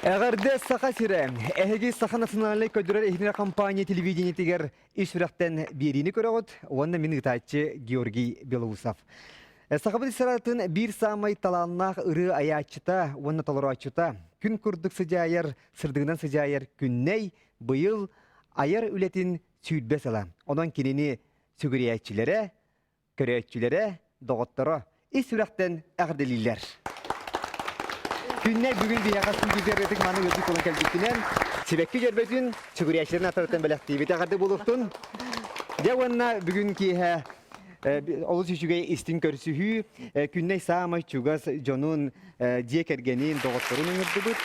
Эҕэрдэ Саха сирэ! Эһиги Саха национальнай көрдөрөр иһитиннэрэр компания телевидениетигэр ис сүрэхтэн биэриини көрөҕүт уонна мин ыытааччы Георгий Белоусов. Сахабыт эстрадатын биир саамай талааннаах ырыа айааччыта уонна толорооччута күн курдук сыдьаайар, сырдыгынан сыдьаайар Күннэй быйыл айар үлэтин 20 сыла. Онон кинини сүгүрүйээччилэрэ, көрөөччүлэрэ, доҕотторо ис сүрэхтэн эҕэрдэлииллэр. Күннэй бүгүн биһиэхэ студия маны ыалдьыт буолан кэлбиккинэн сибэкки дьөрбөтүн сүгүрүйээччилэрин аттарыттан бэлэхтиибит. Эҕэрдэ буолуохтун. Дьэ уонна бүгүн киэһэ олус үчүгэй истиҥ көрсүһүү. Күннэй саамай чугас дьонун, дьиэ кэргэнин, доҕотторун ыҥырдыбыт.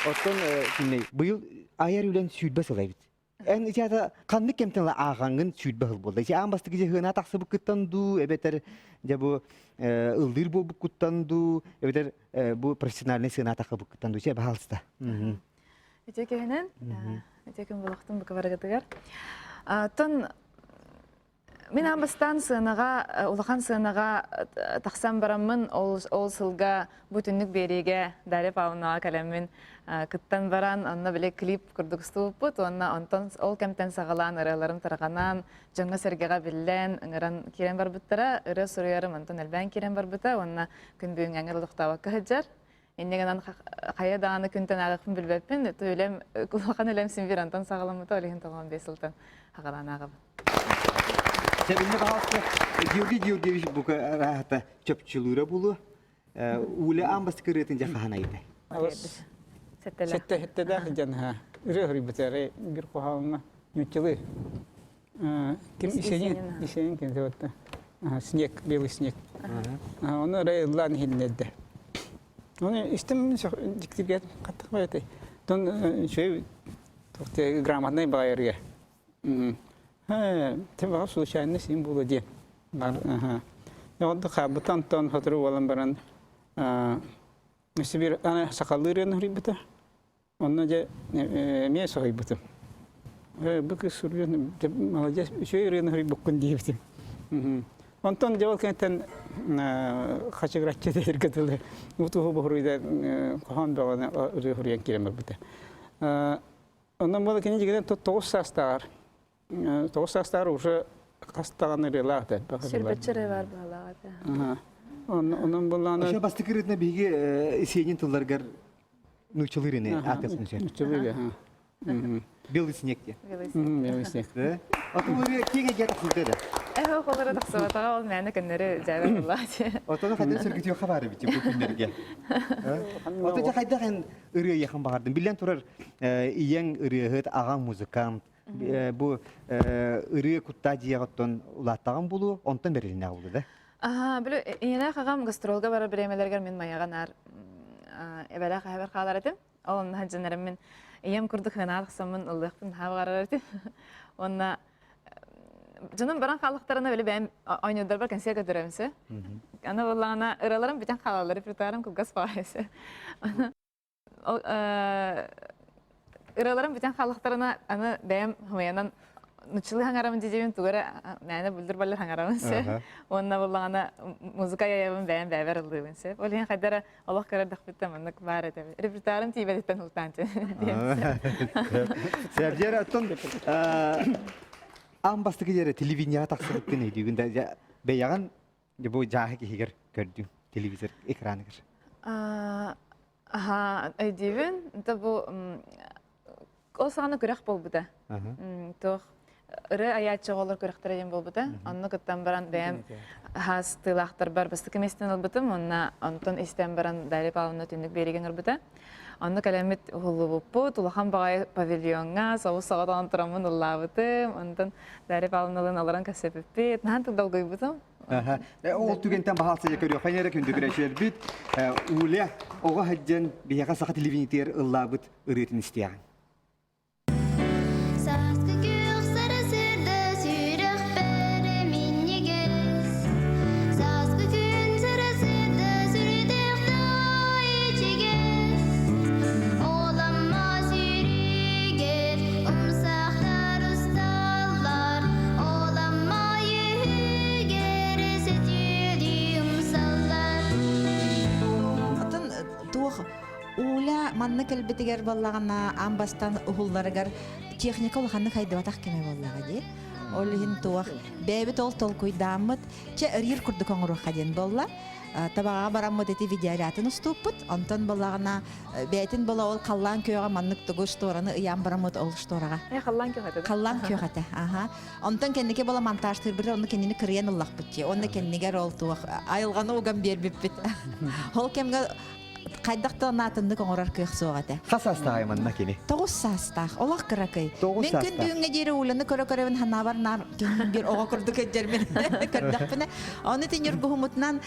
Оттон Күннэй, быйыл айар үлэн 20 сыл эбит. Эн ичата ханнык кэмтэн ыла ааҕаҥҥын 20 сыл буолла. Ити аан бастакы дьэ тахсыбыккыттан дуу, эбэтэр дьэ бу ыллыыр буолбуккуттан дуу, эбэтэр бу профессиональный сыана тахсыбыккыттан дуу, чэ, баһаалыста. Ити киһинэн, ити күн булахтын букабарыгытыгар. Оттон Мин аан бастаан сыанаҕа, улахан сыанаҕа тахсан бараммын, ол сылга бу түннүк биэриигэ Дарья Павловнаҕа кэлэммин кыттан баран, онно били клип курдук устубуппут уонна онтон ол кэмтэн саҕалаан ырыаларым тарҕанан, дьоҥҥо-сэргэҕэ биллэн, ыҥыран киирэн барбыттара. Ырыа суруйарым онтон элбээн киирэн барбыта уонна күн бүгүҥҥэ олохтообокко сылдьар. Инньэ гынан хайа даҕаны күнтэн ааҕыахпын билбэппин. Үлэм, улахан үлэм син биир онтон саҕаламмыта, ол иһин 95 сылтан саҕалаан ааҕабын. Сэбинне пожалуйста, Георгий Георгиевич бука араата чөпчүлүүрэ булу. Уле аан бастакы ырыатын дьэ хаһан айда? Сэтте хеттедээх дьэн ха. Ырыа хөрүйбүтэ бир куһаҕаҥҥа ньуччалыы. Ким Исенин, Исенин ким зовут Снег, белый снег. Оны ырай ыллаан иһиллэрдэ. Оны истим диктиргет каттак байатай. Тон үчүгэй грамотный баҕайырга. Тем случайно син була диэн. Онто хаалбыта онтон сотору буолан баран Сибир аны сахалыы ырыаны суруйбута. Онно дьэ эмиэ соһуйбутум. Бу кыыс суруйан молодец, үчүгэй ырыаны суруйбуккун диэбитим. Онтон дьэ ол кэнниттэн хачыгыраччы дииргэ дылы утуһу буһуруйда хоһоон бөҕөнү ырыа суруйан киирэн барбыта. Онон буола кини дьигинэн 9 саастааҕар 9 саастааҕар уже хас даҕаны ырыалаах этэ. Сүрбэччэ ырыа баар баһылаах этэ. Онон буллаана Ошо бастакы ырыатына биһиги Сенин тылларыгар нууччалыы ырыаны аатыахпын сөп. Нууччалыы Белый снег диэн. Белый снег. Оту ырыа киэҥ эйгэ тахсыбыта да. Эһэ холоро тахсыбатаҕа ол мээнэ көннөрү дьээбэ буоллаачы. Отону хайдах сөргүтүөххэ баар эбит бу күннэргэ. Ото дьэ хайдах эн ырыа ыйыахын баҕардым. Биллэн турар, ийэҥ ырыаһыт, аҕаҥ музыкант. Бу ырыа куттаа дьиэҕиттэн улааттаҕым булуу, онтон бэрилиннэҕ булу да? Аха, били ийэлээх аҕам гастролга барар бириэмэлэригэр мин майаҕа наар эбэлээх эһэбэр хаалар этим. Ол онно сылдьан мин ийэм курдук хынаат охсоммун ыллыахпын наһаа баҕарар этим. Уонна дьонум баран хааллахтарына били бэйэм оонньуурдарбар кэнсиэр көрдөрөбүн сө. Аны буоллаҕына ыраларым бүтэн хаалаллар, репертуарым кылгас баҕайы сө. Ыраларым бүтэн хааллахтарына аны бэйэм хомуйанан нуччалыы хаҥарабын дьиэбин тугу эрэ мээнэ булдур-баллыр хаҥарабын сөп. Уонна буоллаҕына музыка айабын бэйэм бэйэбэр ыллыыбын сөп. Ол иһин хайда эрэ олох кыра эрдэхпиттэн маннык баар этэ. Репертуарым тиийбэтиттэн ылтаан Сэрдиэр оттон аан бастакы дьиэрэ телевидениеҕа тахсыбыккын өйдүүгүн да бэйэҕин бу дьааһык иһигэр көрдүм телевизор экраныгар. Аха, өйдүүбүн. Это бу ол саҕана күрэх буолбута. Туох ырыа айааччы оҕолор күрэхтэрэ диэн буолбута. Онно кыттан баран бэйэм хаас тыылаахтарбар бастакы миэстэни ылбытым. Уонна онтон истэн баран Дарья Павловна түннүк биэригэ ыҥырбыта. Онно кэлэммит уһуллубуппут, улахан баҕайы павильоҥҥа собус соҕотоҕун тураммын ыллаабытым. Онтон Дарья Павловналыын олорон кэпсэппиппит. Наһаа долгуйбутум. Ол түгэнтэн баһаалса көрүөххэ эрэ күндү көрөөччүлэрбит Уля оҕо сылдьан биһиэхэ саха телевидениетигэр ыллаабыт ырыатын истиэҕиҥ. Сааскы күөх сарасыарда сүрэхпэр минньигэс Сааскы күн сарасыарда сүрдээх да ичигэс Оламма сүүрүгэр умсахтар усталлар Оламма үһүгэр сөтүөлүү умсаллар Оттон туох Уля манна кэлбитигэр буоллаҕына аан бастаан уһулларыгар техника улаханнык хайдыбатах кэмэ буоллаҕа дии. Ол иһин туох бэйэбит ол толкуйдааммыт чэ ырыыр курдук оҥоруохха диэн буолла. Табаҕаҕа бараммыт ити видеорядын устууппут. Онтон буоллаҕына бэйэтин буола ол халлаан күөҕэ маннык тугу штораны ыйаан бараммыт ол штораҕа. Э халлаан күөх этэ. Халлаан күөх этэ. Аха. Онтон кэнники буола монтажтыырбыт онно кинини кырыйан ыллахпыт дии. Онно кэннигэр ол туох айылҕаны уган биэрбиппит. Ол кэмҥэ хайдах да наатыннык оҥорор кыах суох этэ. Хас саастаах манна кини? 9 саастаах, олох кыракый. 9 Мин күн бүгүҥҥэ диэри Уланы көрө-көрөбүн ханаабар наар киһим биир оҕо курдук өйдөрмүн көрдөхпүнэ. Ону ити ньургуһумутунан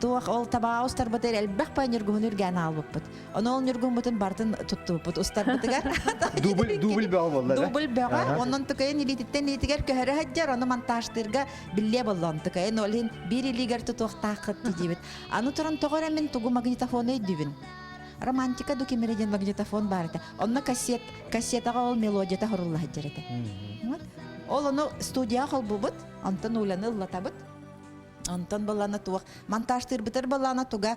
туох ол табаҕа устарбытыгар элбэх пай ньургуһуну үргээн аалбыппыт. Ону ол ньургуһуммутун бартын туттубуппут устарбытыгар. Дубль, дубль бөҕө буолла да? Дубль бөҕө. Онон тукайын илиититтэн илиитигэр көһөрө сылдьар, ону монтажтыырга биллиэ буолла онтукайын. Ол иһин биир илиигэр тутуохтааххыт диибит. Аны туран тоҕо эрэ мин тугу магнитофону өйдүүбүн. Романтика докумера диэн магнитофон баар этэ. Онно кассет, кассетаҕа ол мелодията хорулла сылдьар этэ. Ол ону студияҕа холбубут, онтон Уляны ыллатабыт. Онтон баллана туох, монтажтыырбытар баллана туга,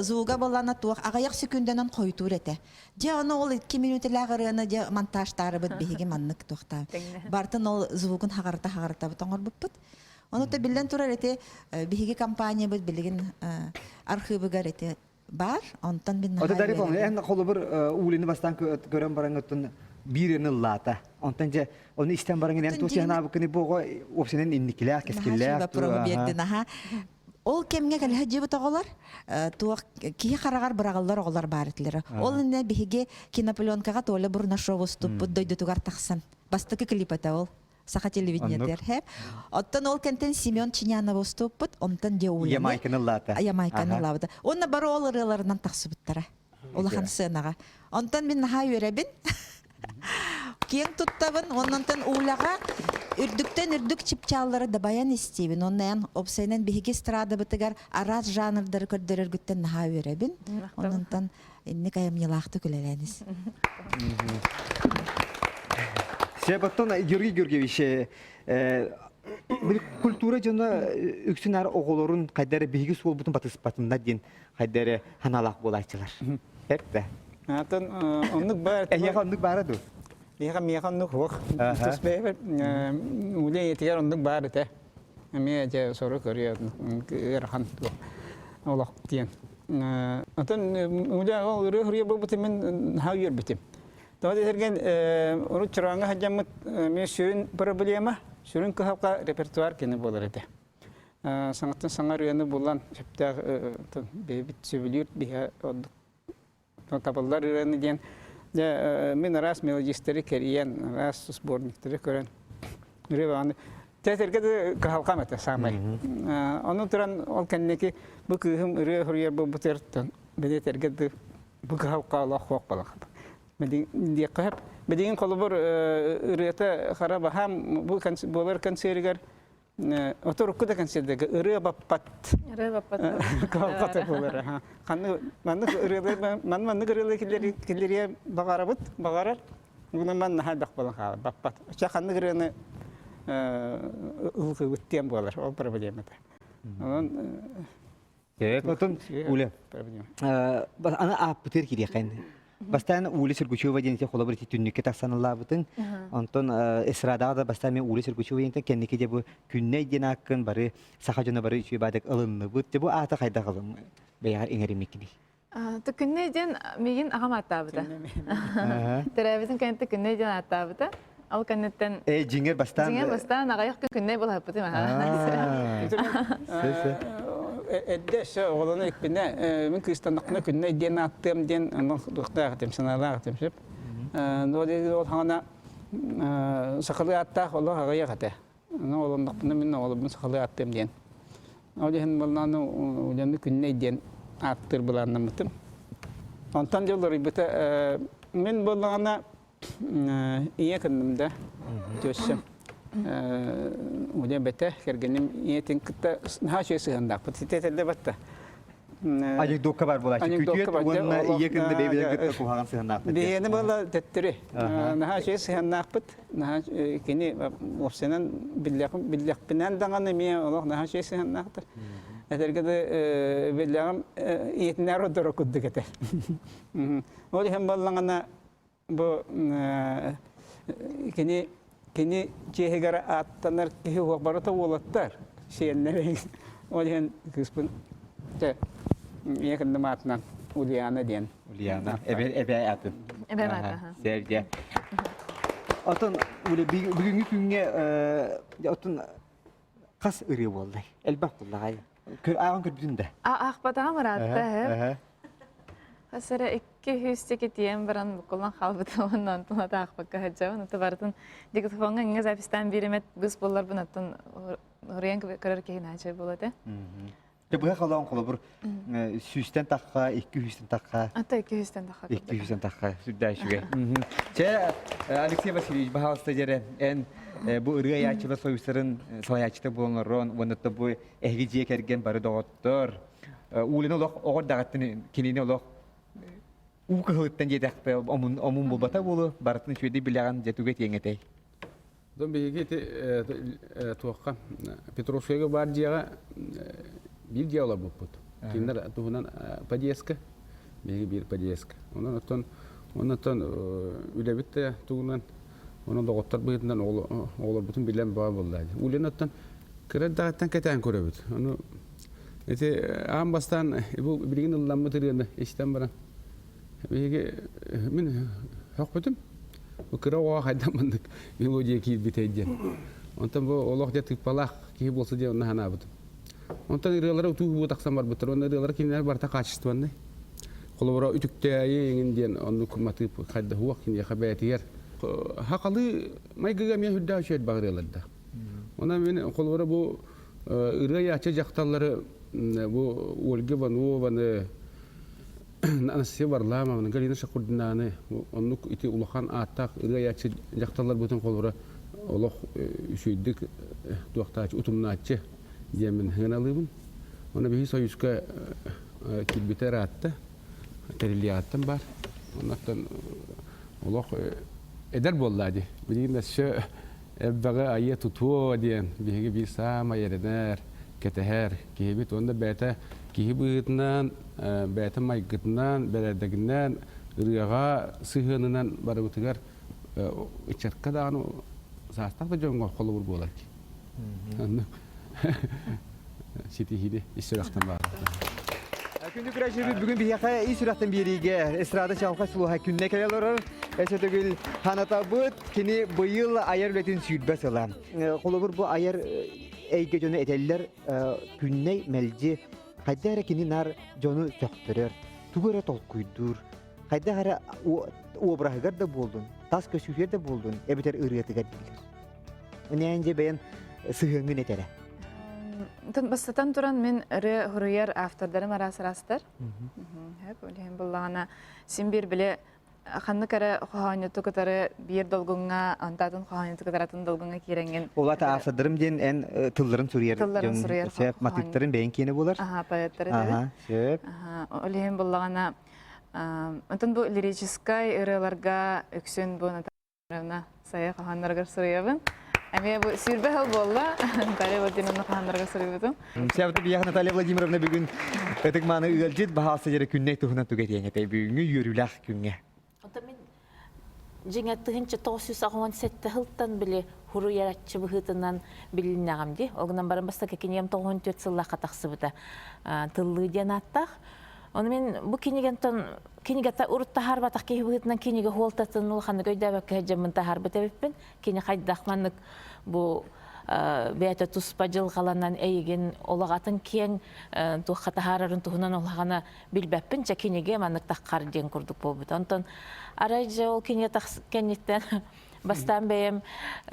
звуга баллана туох, аҕыйах секундэнэн хойутуур этэ. Дьэ, ону ол 2 мүнүүтэлээх ырыаны дьэ монтажтаарыбыт биһиги маннык туохтаа. Бартын ол звугун хаҕарыта-хаҕарытабыт оҥорбуппут. Ону да биллэн турар ити биһиги компаниябыт билигин архыыбыгар ити баар. Онтон мин Ото Дарья Павловна, эн холобур уулины бастаан көрөн бараҥыттан биир ын ыллаата. Онтон дьэ оны истэн бараҥын эн туох сыһанаабыккыны бу оҕо уопсайынан инникилээх, кэскиллээх. Боппуруоһу биэрдин аха. Ол кэмҥэ кэлэ дьиэбит оҕолор туох киһи хараҕар быраҕыллар оҕолор баар этилэр. Ол иннэ биһиги кинопленкаҕа Толя Бурнашов уступпут дойдутугар тахсан бастакы клип этэ ол. Саха телевидениетигэр хэп. Оттон ол кэнтэн Семен Чинянов уступпут, онтон Деуляны Ямайканы ыллаата. Ямайканы ыллаабыта. Уонна бары ол ырыаларынан тахсыбыттара. Улахан сценаҕа. Онтон мин наһаа үөрэбин. Киэҥ туттабын. Оннонтон Уляҕа үрдүктэн үрдүк чыпчааллары дабайан истиибин. Онно эн опсайынан биһиги эстрадабытыгар араас жанрдары көрдөрөргүттэн наһаа үөрэбин. Оннонтон инник айымньылаахтык үлэлээн ис. Себаттан Георгий Георгиевич, культура дьоно үксүн ар оҕолорун хайдары биһиги суолбутун батыспатынна диэн хайдары ханалаах буолааччылар. Эппе. Атын оннук бар. Эһиэхэ оннук баара дуу? Миэхэ миэхэ оннук суох. Тус бэйэбэр үлэ ийэтигэр оннук баар этэ. Эмиэ дьэ сору көрүө ыарахан олох диэн. Отон үлэ ол ырыа хөрүйэ буолбутун мин наһаа үөрбүтүм. Тоҕо диэтэргин урут Чорооҥҥо сылдьаммыт эмиэ сүрүн проблема, сүрүн кыһалҕа репертуар кини буолар этэ. Саҥаттан саҥа ырыаны булан сөптөөх бэйэбит сөбүлүүр биһэ ордук табыллар ырыаны диэн дьэ мин араас мелодистары кэрийэн, араас сборниктары көрөн ырыа баҕаны театрга да кыһалҕам этэ саамай. Ону туран ол кэнники бу кыыһым ырыа суруйар буолбутугар били да бу кыһалҕа олох суох буолан диэххэ сөп. Билигин холобур ырыата хара баһаам бу буолар концеригэр Оторукку да концердергэ ырыа баппат. Ырыа баппат. Кыһалҕата буолар. Ханны маннык ырыалар ман маннык ырыалар киллэриэ баҕарабыт, баҕарар. Угунан ман наһаа элбэх буолан хаалар, баппат. Ча ханнык ырыаны ылгыбыт диэн буолар, ол проблемата. Онон Отон Уля, аны ааппытыыр кириэххин. Бастаан Уля Сергучева диэн холобур ити түннүккэ тахсан ыллаабытыҥ. Онтон эстрадаҕа да бастаан мен Уля Сергучева диэнтэн кэнники дьэ бу Күннэй диэн ааккын бары саха дьоно бары үчүгэй баадык ылынныбыт. Дьэ бу аата хайдах ылым бэйэҕэр иҥэриммиккиний? Күннэй диэн миигин аҕам ааттаабыта. Төрөөбүтүн кэнниттэн Күннэй диэн ааттаабыта. Ол кэнниттэн Э, дьиҥэр бастаан Дьиҥэр бастаан аҕыйах күн Күннэй булаһыппытым аха. Эрдэ өссө оҕолону икпинэ мин кыыстаннахпына Күннэй диэн ааттыам диэн онон туохтаах этим, санаалаах этим сөп. Ол хаҥана сахалыы ааттаах олох аҕыйах этэ. Ону олоннохпуна мин оҕолорбун сахалыы ааттыам диэн. Ол иһин буоллаҕына Уляны Күннэй диэн ааттыыр былааннаммытым. Онтон дьыл уларыйбыта мин буоллаҕына ийэ кынным да төссөм Уля бэтэ кэргэним ийэтин кытта наһаа үчүгэй сыһыаннаахпыт. Ситэ этэллэ батта. Анекдотка бар буолааччы. Күтүөт уонна ийэ кынна бэйбилэр кытта куһаҕан сыһыаннаахпыт. Биһиэни буолла төттөрү. Наһаа үчүгэй сыһыаннаахпыт. Наһаа кини уопсайынан биллэхпинэн даҕаны эмиэ олох наһаа үчүгэй сыһыаннаахтар. Этэргэ да биллэҕим ийэтинээр ордоро курдук этэ. Ол иһин буоллаҕына бу кини кини чиэһигэр ааттанар киһи уох барыта уолаттар сиэннэр ол иһин кыыспын ийэ кынным аатынан Ульяна диэн. Ульяна эбэ эбэ атын. Эбэ аата. Сэргэ. Отон бүгүҥҥү күҥҥэ отон хас ырыа буоллай? Элбэх буоллаҕай. Ааҕан көрбүтүн да. Аахпатаҕым ыраатта. Хас эрэ 200 тиийэн баран буккуллан хаалбытым уонна онтон аахпакка сылдьабын. Ото барытын диктофоҥҥа иҥҥэ записьтаан биэримэт быс буолларбын оттон уруйан көрөр киһи наачай буолуо этэ. Дьэ быһа холоон холобур сүүстэн тахха, 200-тэн тахха. Ата 200-тэн тахха. 200-тэн тахха сүрдээх үчүгэй. Чэ, Алексей Васильевич, баһаалыста дьэрэ, эн бу ырыа айааччылар союзтарын салайааччыта буолан уонна бу эһиги дьиэ кэргэн бары доҕоттор. Уулины олох оҕор даҕаттын кинини олох уу кыһылыттан диэтэхпэ омун омун булбата буолу барытын үчүгэйдик билэҕин дьэ туга этиэҥ этэй? Дон биһиги ити туохха Петровскайга баар дьиэҕэ биир дьиэ олорбуппут. Кинилэр туһунан подъездка, биһиги биир подъездка. Онон оттон онон үлэбит да тугунан онон доҕоттор быһыытынан оҕолорбутун билэн баа буолла. Үлэн оттон кыра эрдэҕиттэн кэтээн көрөбүт. Ону ити аан бастаан бу билигин ылламмыт ырыаны истэн баран Биһиги мин хөхпүтүм. Бу кыра оҕоҕо хайдах маннык мелодия киирбитэй диэн. Онтон бу олох дьэ тыыппалаах киһи буолса диэн онно санаабытым. Онтон ырыалара утуу-убуу тахсан барбыттар. Уонна ырыалара кинилэр барыта качественнай. Холобура үтүктээйи эҥин диэн оннук матыып хайдах уох киниэхэ бэйэтигэр хахалыы майгыга эмиэ үрдээх үчүгэй баҕырыалардаах. Онон мин холобура бу ырыа айааччы дьахталлары бу Ольга Иванованы Анастасия Варламовна, Галина Шакурдинаны оннук ити улахан ааттаах ырыа айааччы дьахталларбытын холобура олох үчүгэйдик туохтааччы, утумнааччы диэммин сыаналыыбын. Онно биһи Союзка киирбитэ ыраатта, тэриллиэҕиттэн баар. Оннуттан олох эдэр буолла дии. Билигин өссө элбэҕи айыа тутуо диэн биһиги биир саамай эрэнэр, кэтэһэр киһибит уонна бэйэтэ киһи быһыытынан, бэйэтэ майгытынан, бэрээдэгинэн, ырыаҕа сыһыанынан барыбытыгар ыччакка даҕаны саастаах да дьоҥҥо холобур буолар Оннук ситиһиини ис сүрэхтэн баҕарабын. Күндү көрөөччүлэрбит бүгүн биһиэхэ ис сүрэхтэн биэриигэ эстрада чаҕылхай сулуһа күннэ кэлэ олорор. Өссө төгүл ханатабыт кини быйыл айар үлэтин сүүрбэ сыла. Холобур бу айар эйгэ дьону этэллэр күннэй мэлдьи хайдах эрэ кини наар дьону сөхтөрөр, тугу эрэ толкуйдуур, хайдах эрэ обраһыгар да буоллун, тас көсүүһүгэр да буоллун, эбэтэр ырыатыгар дииллэр. Үнээн дьэ бэйэн сыһыаҥҥын этэрэ. Бастатан туран мин ырыа хуруйар автордарым араас араастар. Ол буллаҕына син биир били ханнык эрэ хоһоонньуту кытары биир долгуҥҥа, онтоотун хоһоонньуту кытары атын долгуҥҥа киирэҥҥин Ол ата автордарым диэн эн тылларын суруйар тылларын суруйар сөп матыыптарын бэйэҥ киэнэ буолар. Аха, поэттары этэбин. Сөп. Ол иһин буллаҕына онтон бу лирическай ырыаларга үксүн бу Наталья Сайа хаһааннарыгар суруйабын. Эмиэ бу сүүрбэ сыл буолла. Наталья Владимировна хаһааннарыгар суруйбутум. Сәбді биһиэхэ Наталья Владимировна бүгүн ытык мааны ыалдьыт баһаалса дьэрэ күннэй туһунан туга этиэҥ этэй бүгүҥҥү үөрүүлээх күҥҥэ. Онтон мин дьиҥэ 1987 сылтан били хуруйараччы быһыытынан билиннэҕим дии. Ол гынан баран бастакы кинигэм 94 сыллаахха тахсыбыта. Тыллыы диэн ааттаах. Ону мин бу кинигэнтэн кинигэтэ урут таһаарбатах киһи быһыытынан кинигэ хуолтатын улаханнык өйдөөбөккө сылдьаммын таһаарбыт эбиппин. Кини хайдах маннык бу бэйэтэ туспа дьылҕаланан эйигин олох атын киэҥ туохха таһаарарын туһунан улахана билбэппин чэ кинигэ маннык таххар диэн курдук буолбут. Онтон арай дьэ ол кинигэ кэнниттэн бастаан бэйэм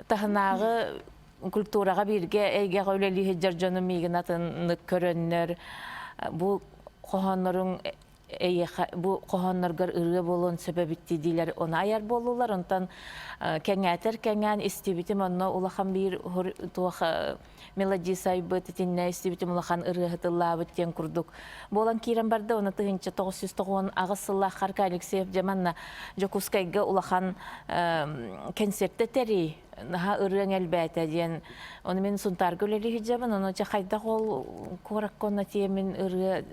таһынааҕы культураҕа бииргэ эйгэҕэ үлэлии сылдьар дьонум миигин атыннык көрөннөр бу хоһоонноруҥ эйиэхэ бу хоһоонноргор ырыа буолуон сөп эбит диилэр ону айар буоллулар онтон кэҥээтэр кэҥээн истибитим онно улахан биир туох мелодист айбыт итиннэ истибитим улахан ырыаһыт ыллаабыт диэн курдук буолан киирэн барда оны 1998 сыллаах Харка Алексеев дьэ манна Дьокуускайга улахан кэнсиэртэ тэрий. Наһаа ырыаҥ элбээтэ диэн. Ону мин Сунтаарга үлэлии сылдьабын, ону чэ хайдах ол куоракка онно тиэмин ырыа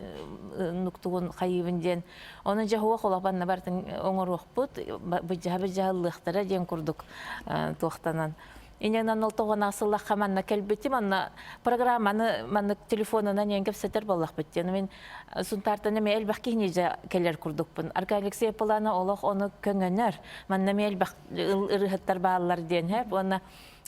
нуктугун хайыыбын диэн. Ону дьэ суох олох банна барытын оҥоруохпут, быдьаһа-быдьаһа ыллыахтара диэн курдук туохтанан. Инньэнэн ол тоҕуна сыллахха манна кэлбитим, онно программаны маннык телефонунан иэн кэпсэтэр буоллахпыт диэн. Мин Сунтаартан эмиэ элбэх киһини дьэ кэлэр курдукпун. Аркадий Алексеев былаана олох ону көҥөнөр. Манна эмиэ элбэх ырыһыттар бааллар диэн һэп уонна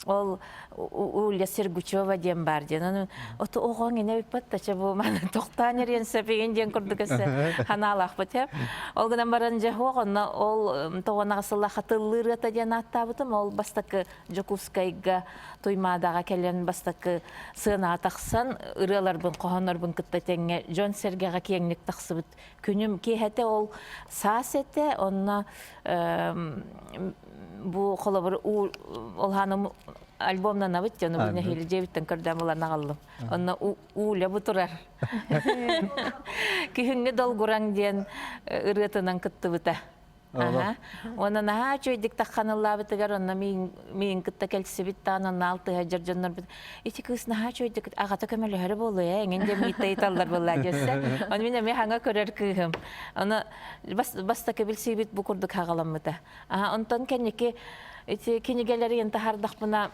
ол Улья Сергучева диэн баар диэн. Ону оту оҕоҥ инэ бүппэт да бу маны тохтоон эриэн сөп игин диэн курдук өссө ханаалаахпыт һэп. Ол гынан баран дьэ суох онно ол тоҕонаҕа сыллаха тыллыыр ырыата диэн ааттаабытым. Ол бастакы Дьокуускайга Туймаадаҕа кэлэн бастакы сыанаҕа тахсан ырыаларбын, хоһооннорбун кытта тэҥҥэ дьон-сэргэҕэ киэҥник тахсыбыт күнүм киэһэтэ ол саас этэ. Онно бу холобур ол ханым альбомнанабыт дьону бу нэһиилэ дьиэбиттэн көрдөөн булан аҕаллым. Онно Уля бу турар. Күһүҥҥү долгураҥ диэн ырыатынан кыттыбыта. Аха. Уонна наһаа үчүгэйдик тахханыллаабытыгар онно миин кытта кэлсибит даҕаны онно алтыһа дьор дьоннорбут ити кыыс наһаа үчүгэйдик аҕата көмөлөһөрө буолуо ээ эҥин диэн мииттэ ыйыталлар буоллаа дьөссө. Ону мин эмиэ хаҥа көрөр кыыһым. Ону бастакы билсиибит бу курдук хаҕаламмыта. Аха, онтон кэнники ити кинигэлэри таһаардахпына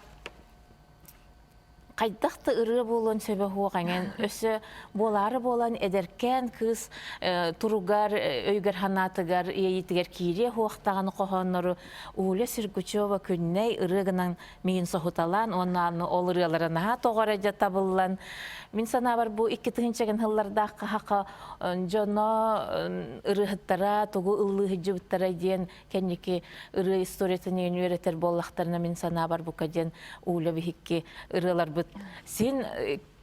хайдах да ырыа буолуон сөбө суох эҥин өссө буолаары буолан эдэркээн кыыс туругар өйүгэр санаатыгар иэйиитигэр киириэ суох даҕаны хоһооннору Уля Сергучева Күннэй ырыа гынан миин соһуталаан уонна аны ол ырыалара наһаа тоҕо эрэ дьэ табыллан мин санаабар бу 2000 сыллардаах хаһаха дьоно ырыаһыттара тугу ыллыы сылдьыбыттара диэн кэнники ырыа историятын иһин үөрэтэр буоллахтарына мин санаабар бука диэн Уля биһикки ырыаларбыт син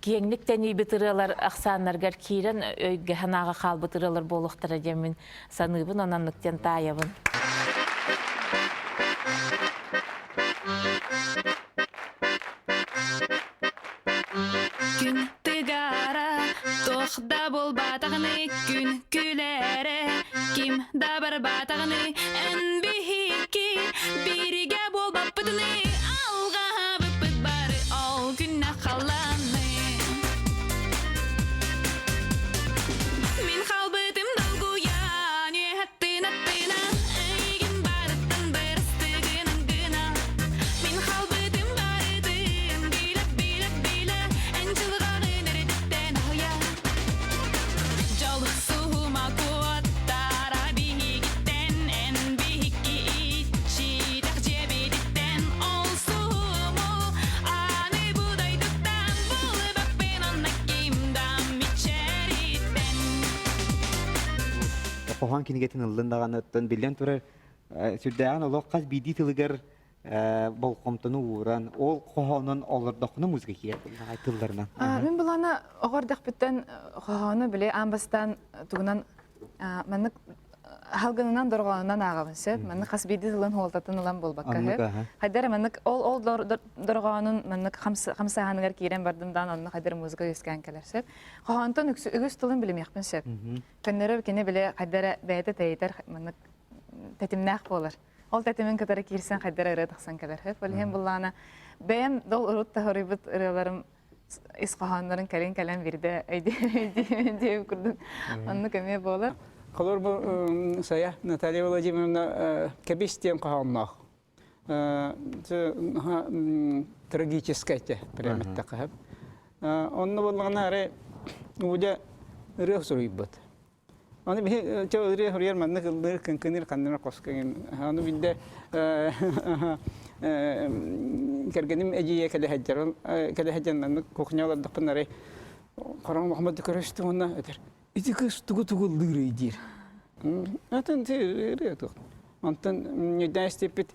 киэҥник тэнийбит ырыалар ахсааннарыгар киирэн өйгө санааҕа хаалбыт ырыалар буолуохтара диэн мин саныыбын ононнук диэн таайабын. Күн тыгара, туох да буолбатаҕыны күн күлэрэ, ким да барбатаҕыны эн биһикки биригэ буолбаппытыны алҕаһабыппыт бары ол күннэ халлааны. Мин халбытым долгуйан үөһэттин аттынан эйигин барыттан бырастыгынан гына Мин халбытым барытын билэ билэ билэ эн дьылҕаҕын эрэдиттэн аһыйа Дьол суһума куоттара биһигиттэн эн биһикки иччитэх дьиэбититтэн ол суһуму аны бу дойдуттан булбаппын онно ким да мичэриттэн Хоһоон кинигэтин ыллын даҕаны оттон биллэн турар сүрдээҕин олох хас биирдии тылыгар болҕомтону ууран, ол хоһоонун олордоххуна музыка киирэр тылларынан. Мин былаана оҕо эрдэхпиттэн хоһоону били аан бастаан тугунан маннык халгынынан дорҕоонунан ааҕабын сөп. Маннык хас биирдии тылын хуолтатын ылан буолбакка сөп. Хайдара маннык ол ол дорҕоонун маннык хамсааһыныгар киирэн бардым даан онно хайдара музыка үөскээн кэлэр сөп. Хоһоонтон үгүс тылын билимиэхпин сөп. Көннөрөр кини били хайдара бэйэтэ тэйитэр маннык тэтимнээх буолар. Ол тэтимин кытары киирсэн хайдара ырыа тахсан кэлэр. Ол иһин буллаана бэйэм дол урут таһырыйбыт ырыаларым ис хоһооннорун кэлин кэлэн бирдэ өйдүө курдук оннук эмиэ буолар. Холор бу Сая Наталья Владимировна кэбис диэн хоһоонноох. Трагическай те прямо эттэххэ. Онно буоллаҕына арай Уудя ырыа суруйбут. Аны биһи чэ ырыа суруйар маннык ыллыыр кыҥкыныыр ханнара хоско Аны билде кэргэним эдьиийэ кэлэ сылдьар кэлэ сылдьан маннык кухня олордохпун арай хороҥ Мохмад көрөстүм уонна этэр ити кыыс тугу тугу ыллыырый диир. Атын ырыа туох. Онтон өйдөөн истиппит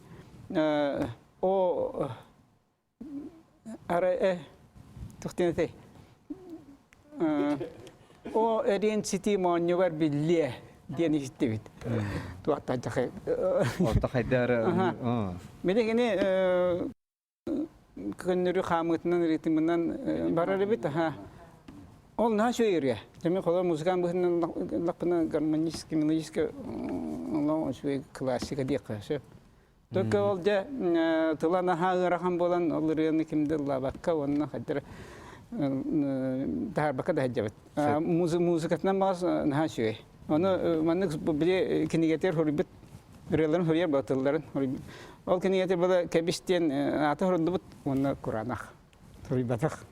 о Арай туох диэн этэй? О эриэн ситии моонньугар биллиэ диэн иһиттибит. Туохтан дьахай. Орто хайдар. Билигини көннөрү хаамыытынан ритмынан барар эбит. Ол наһаа үчүгэй ырыа. Дьэ холор музыкант быһыытынан лаппына гармонический, мелодический, үчүгэй классика диэххэ сөп. Только ол дьэ тыла наһаа ыарахан буолан ол ырыаны ким да ыллаабакка уонна хайдах таһаарбакка да сылдьабыт. Музыкатынан баҕас наһаа үчүгэй. Ону маннык били кинигэтигэр суруйбут ырыаларын суруйар буола тылларын суруйбут. Ол кинигэтигэр буола кэбис диэн аата суруллубут уонна кураанах суруйбатах.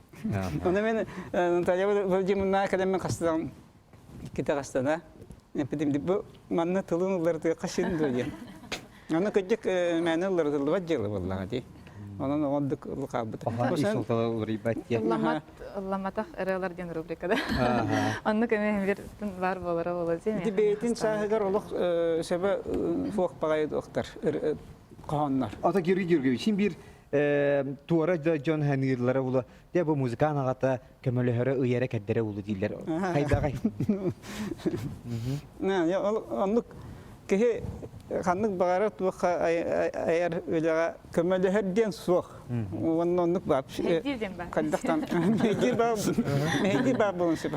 Ону мен Наталья Владимировна кэлэммин хастаан иккитэ хастана эппитим бу манна тылын ылларытыахха син дуо диэн. Аны кырдьык мээнэ ылларытыллыбат дьыала буоллаҕа дии. Онон оҕордук хаалбыт. Ылламат, ылламатах ырыалар диэн рубрикада. Оннук эмиэ бир баар буолара буолуо дии. Ити бэйэтин сааһыгар олох сөбө суох баҕайы туохтар хоһооннор. Ата Георгий Георгиевич, син биир туора дьон ханыыллара була. Дьэ бу музыкант аҕата көмөлөһөрө ыйара кэрдэрэ улу дииллэр. Хайдаҕай? Оннук киһи ханнык баҕарар туохха айар үлэҕэ көмөлөһөр диэн суох. Уонна оннук баар. Мэһэйдиир диэн баар. Хайдахтан мэһэйдиир баар мэһэйдиир баар буолуон сөп.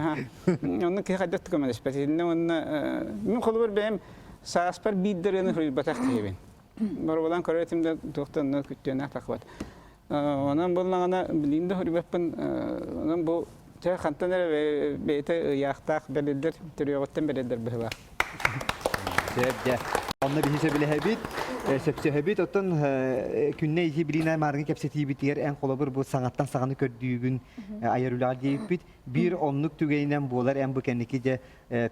Оннук киһи хайдах да көмөлөспөт. Итиннэ уонна мин холобур бэйэм сааспар биирдэ ырыаны суруйбатах киһибин. Боруобалаан көрөр этим да туохтан онно күттүөннээх тахсыбат. Онон буллаҕына билигин да суруйбаппын. Онон бу чэ хантан эрэ бэйэтэ ыйаахтаах бэриллэр, төрүөҕүттэн бэриллэр быһыылаах. Сөп дьэ. Онно биһи сөбүлэһэбит, сөпсөһөбүт. Оттон күннэ ити билиинэ маарыҥы кэпсэтиибитигэр эн холобур бу саҥаттан саҥаны көрдүүгүн айар үлэҕэ диэбиппит. Биир оннук түгэнинэн буолар эн бу кэнники дьэ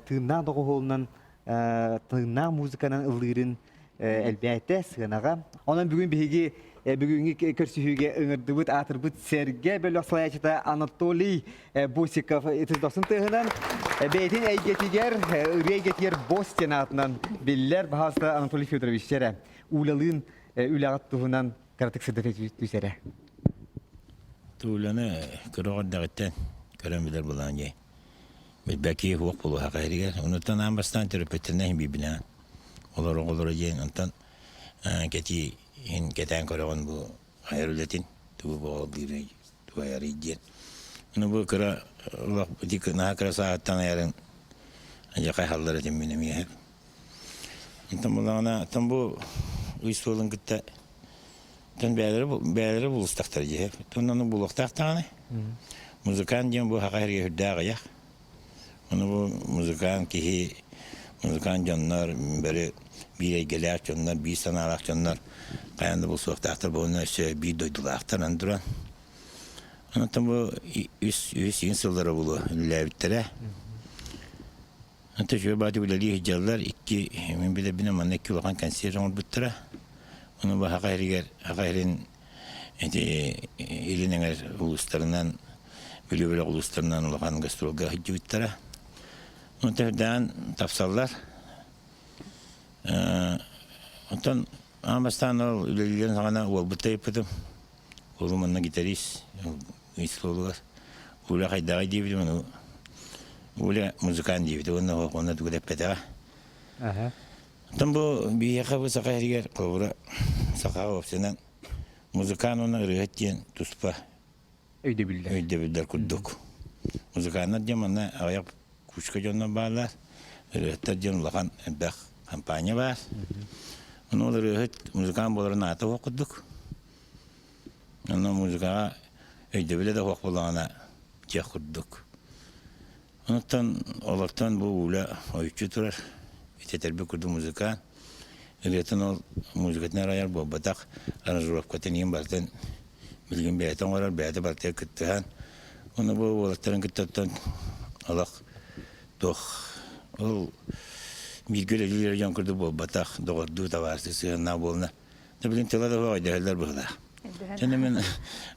тыыннаах доҕуһуолунан тыыннаах музыканан ыллыырын элбээтэ сыанаҕа. Онон бүгүн биһиги бүгүҥҥү көрсүһүүгэ ыҥырдыбыт аатырбыт сэргэ бөлөх салайааччыта Анатолий Босиков ытыс дохсун тыаһынан бэйэтин эйгэтигэр ырыа эйгэтигэр босс диэн аатынан биллэр баһаалыста Анатолий Федорович эрэ Улялыын үлэҕит туһунан кыратык сырдата түс эрэ. Тууланы кыра эрдэҕиттэн көрөн билэр буолаан дии. Билбэки суох буолуохха иһигэр. Онуттан аан бастаан төрөппүттэринэн иһин биирбинээн Олор оҕолоро диэн онтон кэтии иһин кэтээн көрөҕүн бу айар үлэтин тугу боҕолдуурый тугу айарый диэн. Ону бу кыра олох ити наһаа кыра сааһыттан айарын дьэ хайһаллар этим мин эмиэ. Онтон буллаҕына оттон бу ый суолун кытта оттон бэйэлэрэ бэйэлэрэ булустахтара дии. Оттон ону булуохтаах даҕаны. Музыкант диэн бу саха сиригэр сүрдээх аҕыйах. Ону бу музыкант киһи, музыкант дьоннор бары биир эйгэлээх дьоннор, биир санаалаах дьоннор хайаан да булсуохтаахтар буолна өссө биир дойдулаахтар аны туран. Онтон бу үс үс иин сыллара булуо үлэлээбиттэрэ. Онтон үчүгэй баҕайытык үлэлии сылдьаллар. Икки мин билэрбинэн манна икки улахан концерт оҥорбуттара. Ону бу Саха сиригэр Саха сирин Ити илин эҥэр улуустарынан, Бүлүү бөлөх улуустарынан улахан гастролга сылдьыбыттара. Онтон үрдээн тапсаллар. Оттон аан бастаан ол үлэлиирин саҕана уолбут тайыппытым. Уолум онно гитарист, ис суолугар. Уля хайдаҕый диэбитим, ону Уля музыкант диэбитэ уонна онно тугу да эппэтэҕэ. Оттон бу биһиэхэ бу саха сиригэр холобура сахаҕа уопсайынан музыкант уонна ырыаһыт диэн туспа өйдөбүллэр өйдөбүллэр курдук. Музыканнар диэн манна аҕыйах кучка дьоннор бааллар, ырыаһыттар диэн улахан элбэх компания баар. Ону ол ырыаһыт музыкант буоларын аата суох курдук. Онно музыкаҕа өйдөбүлэ да суох буоллаҕына дьиэх курдук. Онтон олортон бу Уля ойуччу турар, итэтэрбит курдук музыкант. Ырыатын ол музыкатын эрэ айар буолбатах, аранжировкатын иһин барытын билигин бэйэтэ оҥорор, бэйэтэ барытыгар кыттыһан. Ону бу уолаттарын кытта оттон олох туох ол бииргэ үлэлиир дьон курдук буолбатах, доҕордуу табаарыстыы сыһыаннаах буолна. Билигин тыла да суох өйдөһөллөр быһыылаах. Дьэ мин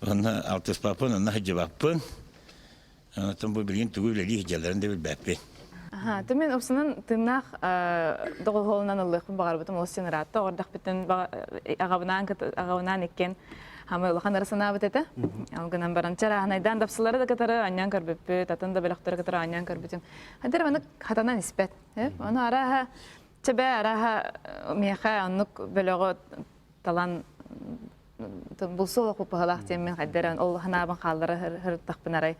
онно алтыспаппын, онно сылдьыбаппын. Оттон бу билигин тугу үлэлии сылдьалларын да билбэппин. Аха, то мен упсанан тыыннаах доҕуһуолунан ыллыахпын баҕарбытым олус син ыраатта. Оҕордохпүттэн аҕабынаан аҕабынаан иккиэн хамай улахан ыры санаабыт этэ. Ол гынан баран чарааһынайдаан дапсылары да кытары анньан көрбүппүт, атын да бөлөхтөрү кытары анньан көрбүтүм. Хадыр маннык хатанан испэт. Ону арааһа чэбэ арааһа миэхэ оннук бөлөҕү талан булсу олох быһалаах диэммин хайдара ол ханаабын хааллара сырыттахпын арай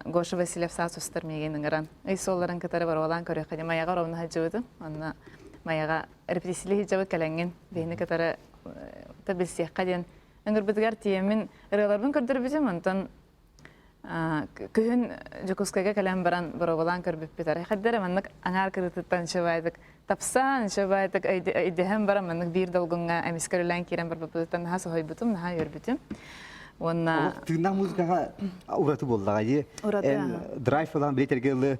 Гоша Васильев саас устар миигин ыҥыран ый суолларын кытары боруолаан көрүөххэ диэн майаҕа ровно сылдьыбытым онно. Майаҕа репетициялыы сылдьабыт кэлэҥҥин биһини кытары та билсиэххэ диэн ыҥырбытыгар тиийэммин ырыаларбын көрдөрбүтүм, онтон күһүн Дьокуускайга кэлэн баран боруобалаан көрбүппүт. Арай хайда эрэ маннык аҥаар кырыытыттан үчүгэйдик тапсан, үчүгэйдик өйдөһөн баран маннык биир долгуҥҥа эмискэ үлэлээн киирэн барбыппытыттан наһаа соһуйбутум, наһаа үөрбүтүм. Уонна тыыннаах музыкаҕа ураты буоллаҕа дии. Ураты. Драйв ылан билетэргэ ылы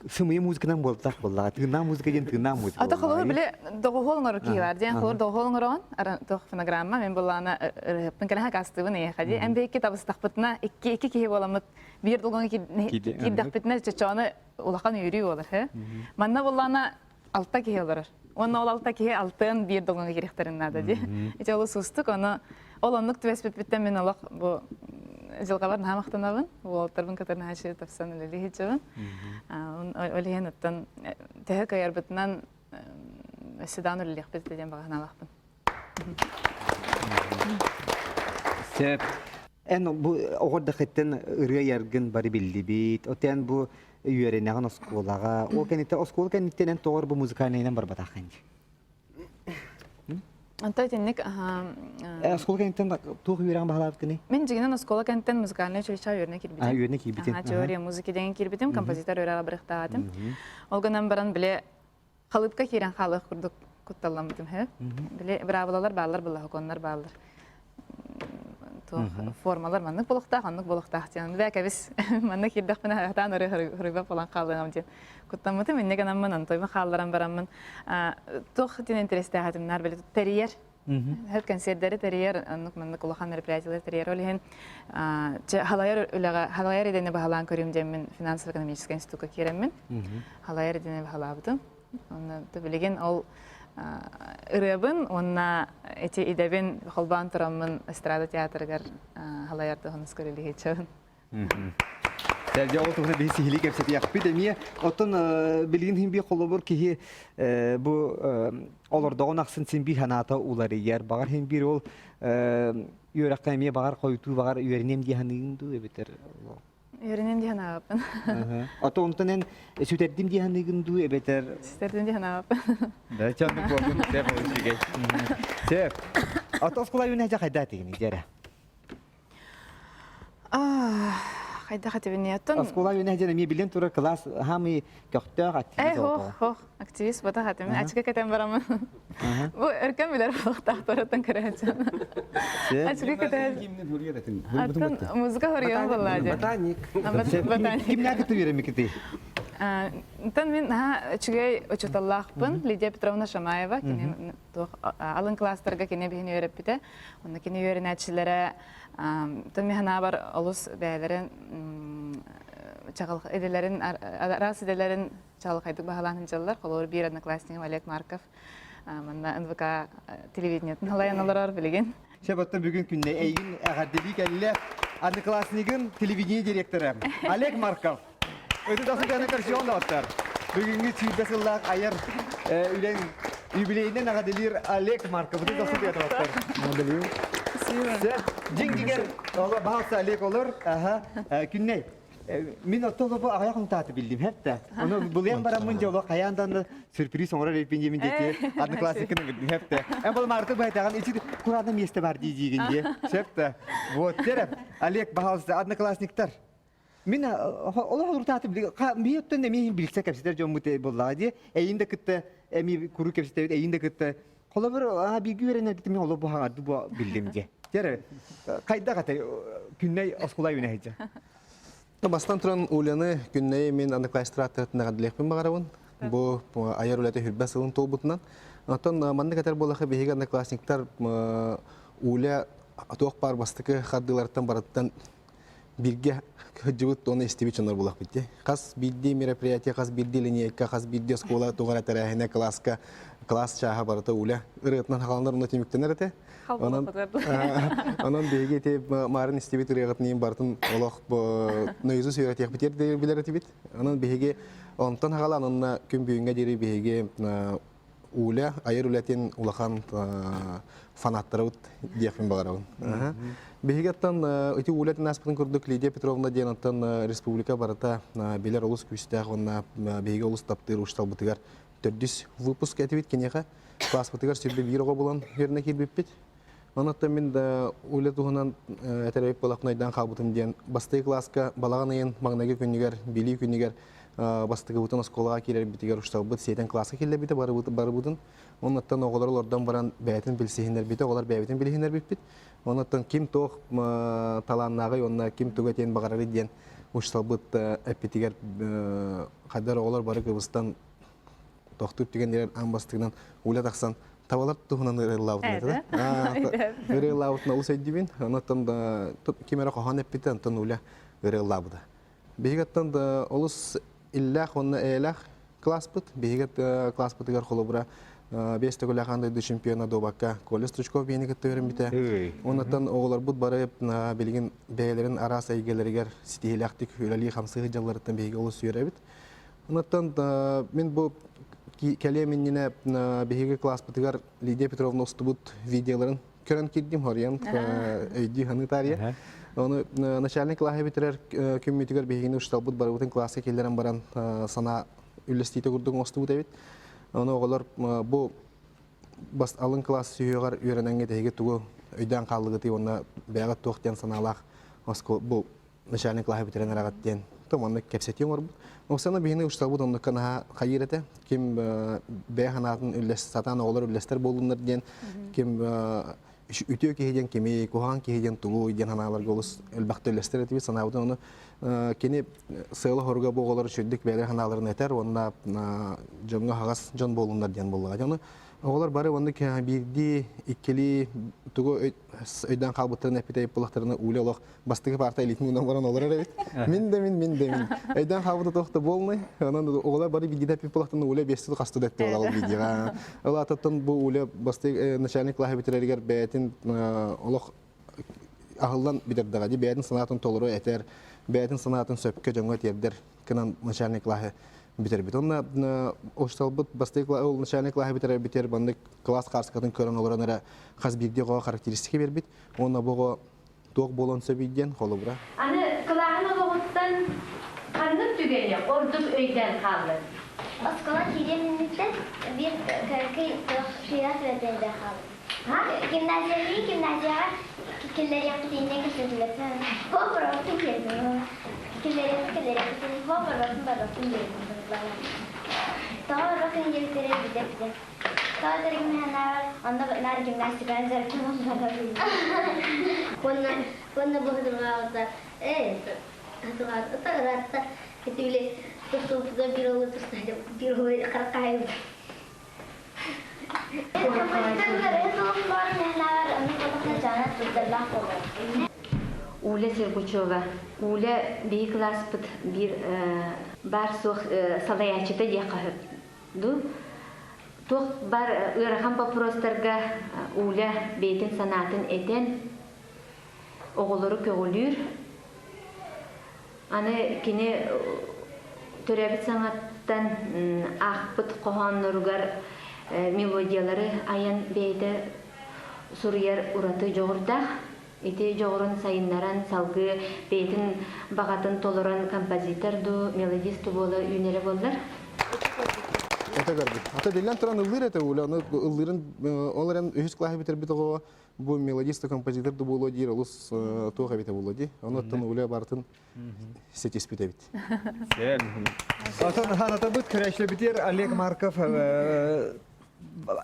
сымыйа музыканан буолтах буоллаҕа. Тыыннаах музыка диэн тыыннаах музыка. Ата холобур били доҕуһуол оҥорор киһи бар диэн холобур доҕуһуол оҥороҕун туох фонограмма мен буллаана ырыһыппын кэлэһэ кастыбын эйиэхэ дии эн биһикки табыстахпытына икки икки киһи буоламмыт биир долгуҥа киирдэхпитинэ чочоону улахан үөрүү буолар хэ манна буллаана алта киһи олорор уонна ол алта киһи алтыан биир долгуҥа киириэхтэрин наада дии ити олус уустук ону ол оннук түбэспиппиттэн мин олох бу дьылҕабар наһаа махтанабын уолаттарбын кытары наһаа үчүгэй тапсан үлэлии сылдьабын ол иһин оттон төһө кыайарбытынан өссө даҕаны үлэлиэхпит диэн баҕа санаалаахпын. Сөп. Эн бу оҕо эрдэххиттэн ырыа айаргын бары биллибит. Отен бу үөрэнэҕин оскуолаҕа. Ол кэнниттэн оскуола кэнниттэн эн тоҕо бу музыкальнайынан барбатаххын дии? Онто итинник Оскуола кэнниттэн туох үөрэҕин баһылаабыккыный? Мин дьиҥинэн оскуола кэнниттэн музыкальнай училищеҕа үөрэнэ киирбитим. А, үөрэнэ киирбитин. Теория музыки деген киирбитим, композитор үөрэҕэ барыахтаатым. Ол гынан баран бile халыпка киирэн хаалыах курдук кутталламмытым һэ. Били быраабылалар бааллар, былаһыконнар бааллар. Туох формалар маннык болохтаах, оннук болохтаах диэн. Бээ кэбис манна киирдэхпинэ хатаан ыры болан хаалыам диэн куттаммытым. Инне гынаммын, онтойбун хаалларан бараммын туох диэн интэриэстээх этим наар били тэрийэр Хэл концердары тэрийэр, оннук маннык улахан мероприятиялары тэрийэр. Ол иһин халайар үлэҕэ, халайар идэни баһылаан көрүүм диэммин финансово-экономическай институкка киирэммин халайар идэни баһылаабытым. Онно билигин ол ырыабын уонна ити идэбин холбоон тураммын эстрада театрыгар халайар туһунус көрүлүһүччүбүн. Сэргэ ол туһунан биһи сиһилии кэпсэтиэхпит эмиэ. Оттон билигин хин бии холобур киһи бу олордоҕун ахсын син биир санаата уларыйар. Баҕар хин биир ол үөрэххэ эмиэ баҕар хойутуу баҕар үөрэниэм дии саныыгын дуу эбэтэр Үөрэниэм дии санаабаппын. Ото онтон эн сүтэрдим дии саныыгын дуу эбэтэр Сүтэрдим дии санаабаппын. Да, чаннык буолбун сөп үчүгэй. Сөп. Ото оскуола үүнэ хайда тигини дьэрэ. Хайдах этибин оттон Оскуола үүнэ дьэн эмиэ билэн турар кылаас хаамый көхтөөх активист Э, хох, хох, активист батах этим. Ачка кетен барамын. Бу өркөн билэр буолуохтаахтарыттан көрөөччү. Ачка кетен. Аттан музыка хоруйан буоллаа дьэ. Ботаник. Ботаник. Кимнээх кытта үөрэммиккитий? Тан мин наһаа үчүгэй учууталлаахпын Лидия Петровна Шамаева. Кини туох алын класстарга кини биһини үөрэппитэ. Онно кини үөрэнээччилэрэ тон мин санаабар олус бэйэлэрин чаҕыл идэлэрин араас идэлэрин чаҕылхайдык баһылаан сылдьаллар. Холобур биир одноклассникым Олег Марков манна НВК телевидениетын халайан олорор билигин. Сөп оттон бүгүн күннэ эйигин эҕэрдэлии кэллэ одноклассникын телевидение директора Олег Марков. Өтө тасытыаны көрсүөн доҕоттор. Бүгүҥҥү 120 сыллаах айар үлэҥ юбилейинэн эҕэрдэлиир Олег Марков. Өтө тасытыа доҕоттор. Дьиҥ-дьиҥэр баһалса Олег олор. Күннэй. Мин отто олобу аҕыйах хонтааты биллим хэппэ. Ону булуйан бараммын дьоло хайаан дааны сюрприз оҥорор эбиппин диэмин диэки одноклассникын ыҥырдым хэппэ. Эн бұл маарты байтаҕын ичи кураана место бар дии диигин дии. Сөп Вот, тереп. Олег, пожалуйста, одноклассниктар. Мин олох олуртааты били оттон эмиэ билсэ кэпсэтэр дьоммут буоллаҕа дии. Эйин да кытта эмиэ куруук кэпсэтэбит, эйин да кытта холобур бииргэ үөрэнэрбит мин олох буһаҕарды бу биллим дии. Дьэ хайдах этэй күннэй оскуола үүнэ Бастан туран Уляны күннэйи мин одноклассниктарыттан эҕэрдэлиэхпин баҕарабын. Бу айар үлэтэ хүрбэ сылын туолбутунан. Оттон маннык этэр буоллахха биһиги одноклассниктар Уля туох баар бастакы хардыыларыттан барыттан бииргэ сылдьыбыт уонна истибит дьоннор буолахпыт дии. Хас биирдии мероприятие, хас биирдии линейка, хас биирдии оскуола туох эрэ тэрээһинэ кылааска кылаас чааһа барыта Уля ырыатынан хааланар уонна түмүктэнэр этэ. Онон онон биһиги ити маарын истибит ырыаҕытын барытын олох наизусть үөрэтиэхпит билэр этибит. Онон биһиги онтон хаалан онно күн бүгүҥҥэ диэри биһиги. Уля айар үлэтин улахан фанаттарыбыт диэхпин баҕарабын. Биһиги оттон ити Уля ааспытын курдук Лидия Петровна диэн оттон республика барыта билэр олус күүстээх уонна биһиги олус таптыыр учууталбытыгар төрдүс выпуск этибит киниэхэ. Класспытыгар сүрбэ биир оҕо булан үөрэнэ киирбиппит. Онон мин да үлэ туһунан этэрэбит буолахпын хаалбытым диэн бастакы кылааска балаҕан ыйын маҥнайгы күнүгэр, билии күнүгэр бастакыбытын оскуолаҕа киирэрбитигэр учууталбыт сиэтэн кылааска киллэрбитэ барыбытын. Оннуттан оҕолор олордон баран бэйэтин билсиһиннэрбитэ, оҕолор бэйэбитин билиһиннэрбиппит. Оннуттан ким туох талааннааҕый уонна ким тугу этиэн баҕарарый диэн учууталбыт эппитигэр хайдар оҕолор бары кыбыстан тохтуур түгэннэрин аан бастыгынан Уля тахсан табалар туһунан ырыалаабытын этэ ырыалаабытын олус өйдүүбүн онон да ким эрэ хоһоон эппитэ онтон Уля ырыалаабыта биһиги оттон да олус иллээх уонна эйэлээх класспыт биһиги класспытыгар холобура биэс төгүлээх аан дойду чемпиона дуобакка Коля Стручков биһини кытта үөрэммитэ оннуттан оҕолорбут бары билигин бэйэлэрин араас эйгэлэригэр ситиһиилээхтик үлэлии-хамсыы сылдьалларыттан биһиги олус үөрэбит Онуттан мин бу кэлиэм иннинэ биһиги класспытыгар Лидия Петровна устубут видеоларын көрөн киирдим, хоруйан өйдүү саныы таарыйа. Ону начальник классы бүтэрэр күммүтүгэр биһигини учууталбыт барыбытын класска киллэрэн баран санаа үллэстиитэ курдук оҥостубут эбит. Ону оҕолор бу бас алын класс сүһүөҕэр үөрэнэҥҥит эһиги тугу өйдөөн хааллыгытый уонна бэйэҕит туох диэн санаалаах бу начальник классы бүтэрэн эрэҕит диэн маннык кэпсэтии оҥорбут. Оксана биһини учууталбыт оннукка наһаа хайыыр этэ. Ким бэйэ санаатын үллэс сатаан оҕолор үллэстэр буоллуннар диэн ким үтүө киһи диэн кими, куһаҕан киһи диэн тугуй диэн санааларга олус элбэхтэ үллэстэр этибит. Санаабытын ону кини сыала-соруга бу оҕолор үчүгдүк бэйэлэрин санааларын этэр уонна дьоҥҥо аһаҕас дьон буоллуннар диэн буоллаҕа. Ону оҕолор бары оннук биирдии, иккилии тугу өйдөөн хаалбыттарын эппит буоллахтарына Уля олох бастакы парта илиитин уунан баран олорор эбит. Мин да мин, мин да мин. Өйдөөн хаалбыта туох да буолмай. Онон оҕолор бары видеода эппит буоллахтарына Уля биэсти хаста да этти ол видеоға. Ол ататтан бу Уля бастакы начальник классы бүтэрэригэр бэйэтин олох аһыллан бүтэрдэҕэ дии бэйэтин санаатын толору этэр, бэйэтин санаатын сөпкө дьоҥҥо тиэрдэр гынан начальник классы бүтэрбит. Онно учууталбыт бастакы ол начальник классы бүтэрэр маннык класс хаарскатын көрөн олорон эрэ хас биирдии оҕоҕо характеристика биэрбит. Уонна бу оҕо туох буолуон сөбүй диэн холобура. Аны кылааһын олоҕуттан ханнык түгэни ордук өйдөөн хааллын? Оскуола киириэн инниттэн биир кыракый туох сүрэх өйдөөн хааллым. Гимназияны гимназияҕа киллэриэхпит инньэ кэпсэтилэр. Хоп барбаппын диэтим. Киллэриэхпит киллэриэхпит хоп барбаппын барбаппын диэтим. Тоҕо барбаккын диэбиттэрэ билэ-билэ. Тоҕо тэригинэһэнээр онно наар гимнастиканан дьарыктанан барабын. Уонна уонна бу хатырҕаабыта ээ хатырҕаабыта ыраатта ити били тустубутугар биир уолу туста биир уолу хараххаайбыт. Уля Сергучева. Уля биһи кылааспыт биир баар-суох салайааччыта диэххэ сөп. Ду туох бар ыарахан боппуруостарга Уля бэйэтин санаатын этэн оҕолору көҕүлүүр. Аны кини төрөөбүт саҥаттан аахпыт хоһоонноругар мелодиялары айан бэйэтэ суруйар ураты дьоҕурдаах. Ити дьоҕурун сайыннаран, салгыы бэйэтин баҕатын толорон композитор дуу, мелодист дуу буола үүнэрэ буоллар. Ото көрбүт. Ата биллэн туран ыллыыр этэ Уля. Аны ыллыырын ол эрэн үһүс кылааһы бүтэрбит оҕоҕо бу мелодист да композитор да буолуо диир олус туох эбитэ буолуо дии. Онуттан Уля барытын ситиспит эбит. Отон ханатабыт көрөөччүлэрбитигэр Олег Марков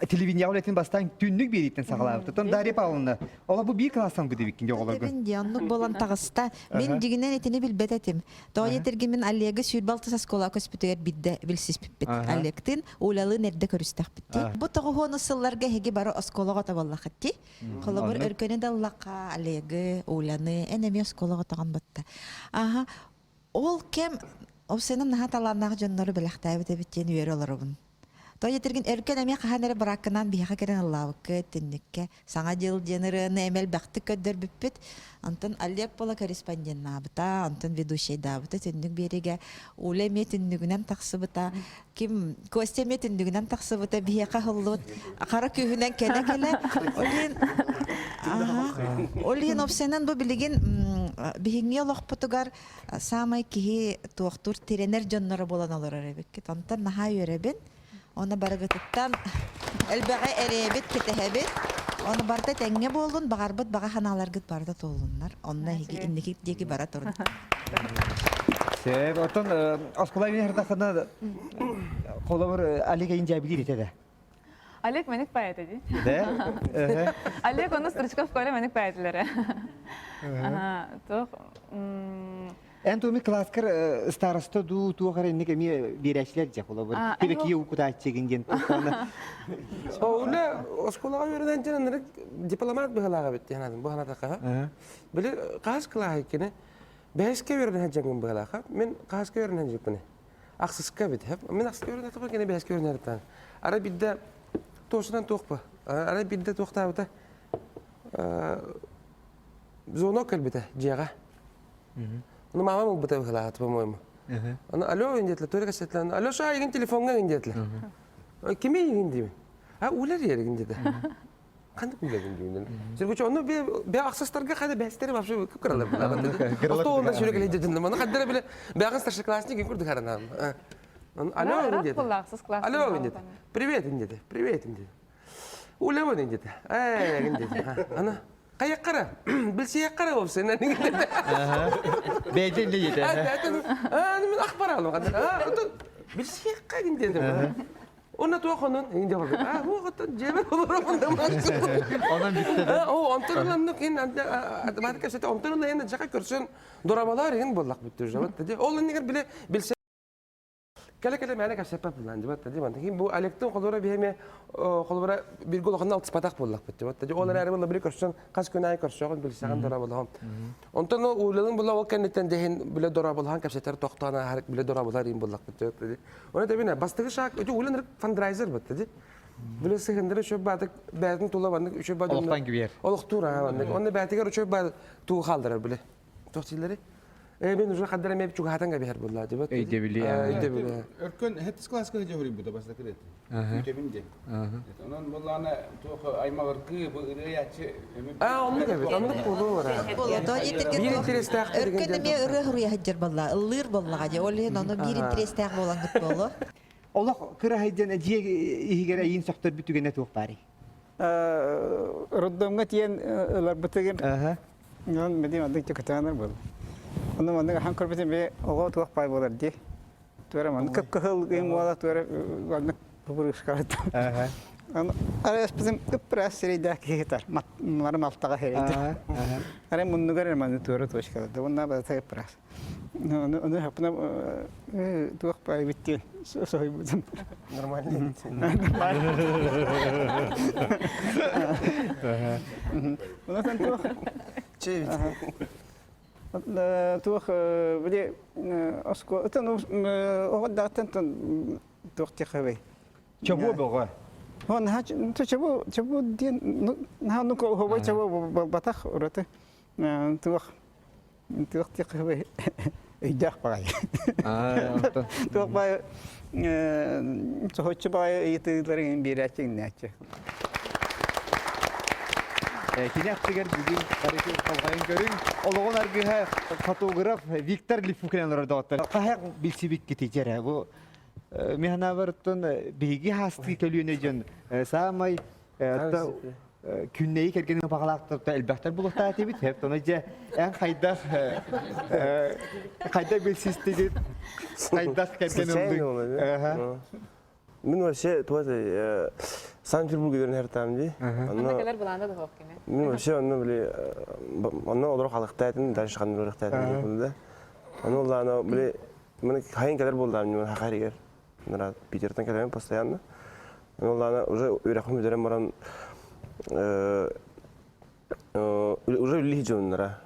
телевидениеҕа үлэтин бастаан түннүк биэрииттэн саҕалаабыт. Оттон Дарья Павловна, ола бу биир класстан быдыбиккин оҕолорго. Эбин дии, оннук буолан таҕыста. Мин дьигинэн итини билбэт этим. Тоҕо диэтэргин мин Олегы сүүрбэ алтыс оскуола көспүтүгэр биирдэ билсиспиппит. Олегтыын Улялыын эрдэ көрүстэхпит дии. Бу тоҕуһуону сылларга эһиги бары оскуолаҕа отоболлахыт дии. Холобур, Өркөнү да ыллахха, Олегы, Уляны, эн эмиэ оскуолаҕа отоҕон батта. Аха, ол кэм ол сенем наһаа талааннаах дьоннору бэлэхтээбит эбит диэн үөрэ олоробун. Тоҕо диэтэргин Өркөн эмиэ хаһан эрэ бырааккынаан биһиэхэ кэлэн ыллаабыккыт, түннүккэ Саҥа дьыл диэн ырыаны эмэ элбэхтик көрдөрбүппүт. Онтон Олег Пола корреспонденнаабыта, онтон ведущайдаабыта түннүк биэригэ. Уля эмиэ түннүгүнэн тахсыбыта. Ким Костя эмиэ түннүгүнэн тахсыбыта биһиэхэ аһыллыбыт хара күүһүнэн кэлэ-кэлэ. Ол иһин ол иһин опсайынан бу билигин биһиҥҥи олохпутугар саамай киһи туохтуур тирэнэр дьонноро буолан олорор эбиккит. Онтон наһаа үөрэбин. Оны барыгытыттан элбэҕи эрэйэбит, кэтэһэбит. Оны барыта тэҥҥэ буоллун, баҕарбыт баҕа санааларгыт барыта туоллуннар. Онно эһиги инники диэки бара турун. Сөп, оттон оскуола үөрдахына холобур Олег эйин дьээбилиир этэ да? Олег мэник поэт ди. Да? Олег оны Стручков Коля мэник поэтлері. Туох Эн туоми класскар староста дуу туох эрэ инник эмиэ биэрээччилэр дьэ холобур тибэкие укутааччыгын диэн Оуле оскуолаҕа үөрэнэн дьэн ынырык дипломат быһалааҕа эбит диэн бу санаатахха. Били хаас кылааһы кини бэһискэ үөрэнэн дьэҥин быһалааха. Мин хааска үөрэнэн дьиппини. Ахсыска бит. Мин ахсыска үөрэнэ кини бэһискэ үөрэнэр Ара бидде туосунан туохпа. Ара бидде туохтаабыта звонок кэлбитэ дьиэҕэ. Ону мамам ылбыта быһылаат, по-моему. Аны алло диэтилэр, туора кэпсэтилэр. Алло, ша, игин телефоҥҥа игин диэтилэр. Кими игин диибин? А, үлэр игин диэтэ. Ханнык үлэрин диибин. Сергучу, ону бе ахсыстарга хайда бэстэри вообще кыралар булар. Остуолунда сүрэ кэлэ дедин. Маны хаддара биле бэҕин старшеклассник игин курдук харанам. Алло диэтэ. Алло диэтэ. Привет диэтэ. Привет диэтэ. Үлэбин диэтэ. Ээ диэтэ. Ана Хайаккара, билсиэххара вовсе. Бэйдэ инде диэтэ. Мен ахпаралым. Билсиэххэ гин дедим. Онна туох онун инде болду. А, бу оттон жебе болор Онон бүтте. О, онтон оннук ин бат кэсете онтон эн жака көрсөн дорабалар ин боллак бүттү жабат. Ол иннигер биле билсе Кэлэ-кэлэ мээнэ кэпсэппэт буоллаан дьыбат да дии Ким бу Олегтын холура биһиэми холура бирге улахан алтыспатах буоллахпыт дьыбат да ол эрээри була били көрсөн хас күн аайы көрсөҕүн билсэҕин дорабылаһын. Онтон ол уулалын була ол кэнниттэн дэһин биле дорабылаһан кэпсэтэр тохтоон ааһар биле дорабылар иин буоллахпыт дьыбат да Оны тэбинэ бастакы шаг өтө уулан фандрайзер бытты ди. Биле сыһындары үчөй баатык бээтин тула баннык үчөй баат Олохтон кибиэр. Олохтуур аа баннык. Онно бээтигэр үчөй баат туу хаалдырар биле. Туох дииллэри? Э, мен уже хаддара меп чугаһатан кэбиһэр буолла дибат. Өйдөбүлү. Өйдөбүлү. Өркөн хеттис класска дьоһуруйбута бастакы рет. Үтэбин диэн. Онон буллаана туох аймаларгы бу ырыаяччы А, оннук эбит, оннук буолуо бара. Биир интерестээх Өркөн эмиэ ырыа хуруйа сылдьар буолла, ыллыыр буоллаҕа дии. Ол иһин ону биир интерестээх буолан болу. Олох кыраһай диэн дьиэ иһигэр эйиин сөхтөрбүт түгэнэ туох баарый? Роддомҥа тиийэн ыларбытыгар Онон меди маннык дьокутаанар буол. Ону маннык ахан көрбүтүм би оҕо туох бай буолар дии. Туора маннык кып-кыһыл гыйым уола туора маннык бубурушкалат. Аны араспытым кып-ыраас сирэйдээх киһи сытар. Мары малтаҕа сирэйдээх. Ары муннугар маннык туора точкалар. Уонна барыта кып-ыраас. Ону ону хапына туох бай биттиэн соһуйбутум. Нормально. Онон туох туох били оскуолаттан оҕо даҕаттан туох тиэхэбэй Чобуо бөҕө. О, наһаа чобуо чобуо диэн наһаа ну хобой чобуо буолбатах ураты туох туох тиэхэбэй өйдөөх баҕайы. Туох баҕайы соһуччу баҕайы ыйытыыларын биэрээччи иҥнээччи. Кини аттыгар бүгүн барыты болҕойон көрүҥ. Олоҕун аргыһа фотограф Виктор Лифукин олорор доҕоттор. Хаһан билсибиккити дьэрэ бу мин санаабар биһиги хаастыы көлүөнэ дьон саамай күннэйи кэргэнин баҕалаахтар элбэхтэр булуохтаах этибит. Ону дьэ эн хайдах хайдах билсистигит, хайдах кэргэн ыллыҥ? Мин вообще туох Санкт-Петербурга үөрэнэ сыртаам дии. Онно кэлэр былаана да суох кини. Мин вообще онно били онно олору халыктаатым, дальше ханна олорохтаатым да. Ону улаана били мин хайын кэлэр буоллаам мен хахаригер. Нара Питертен кэлэм постоянно. Ону улаана уже үрэхим бүтэрэн баран уже үллиһи дьоннара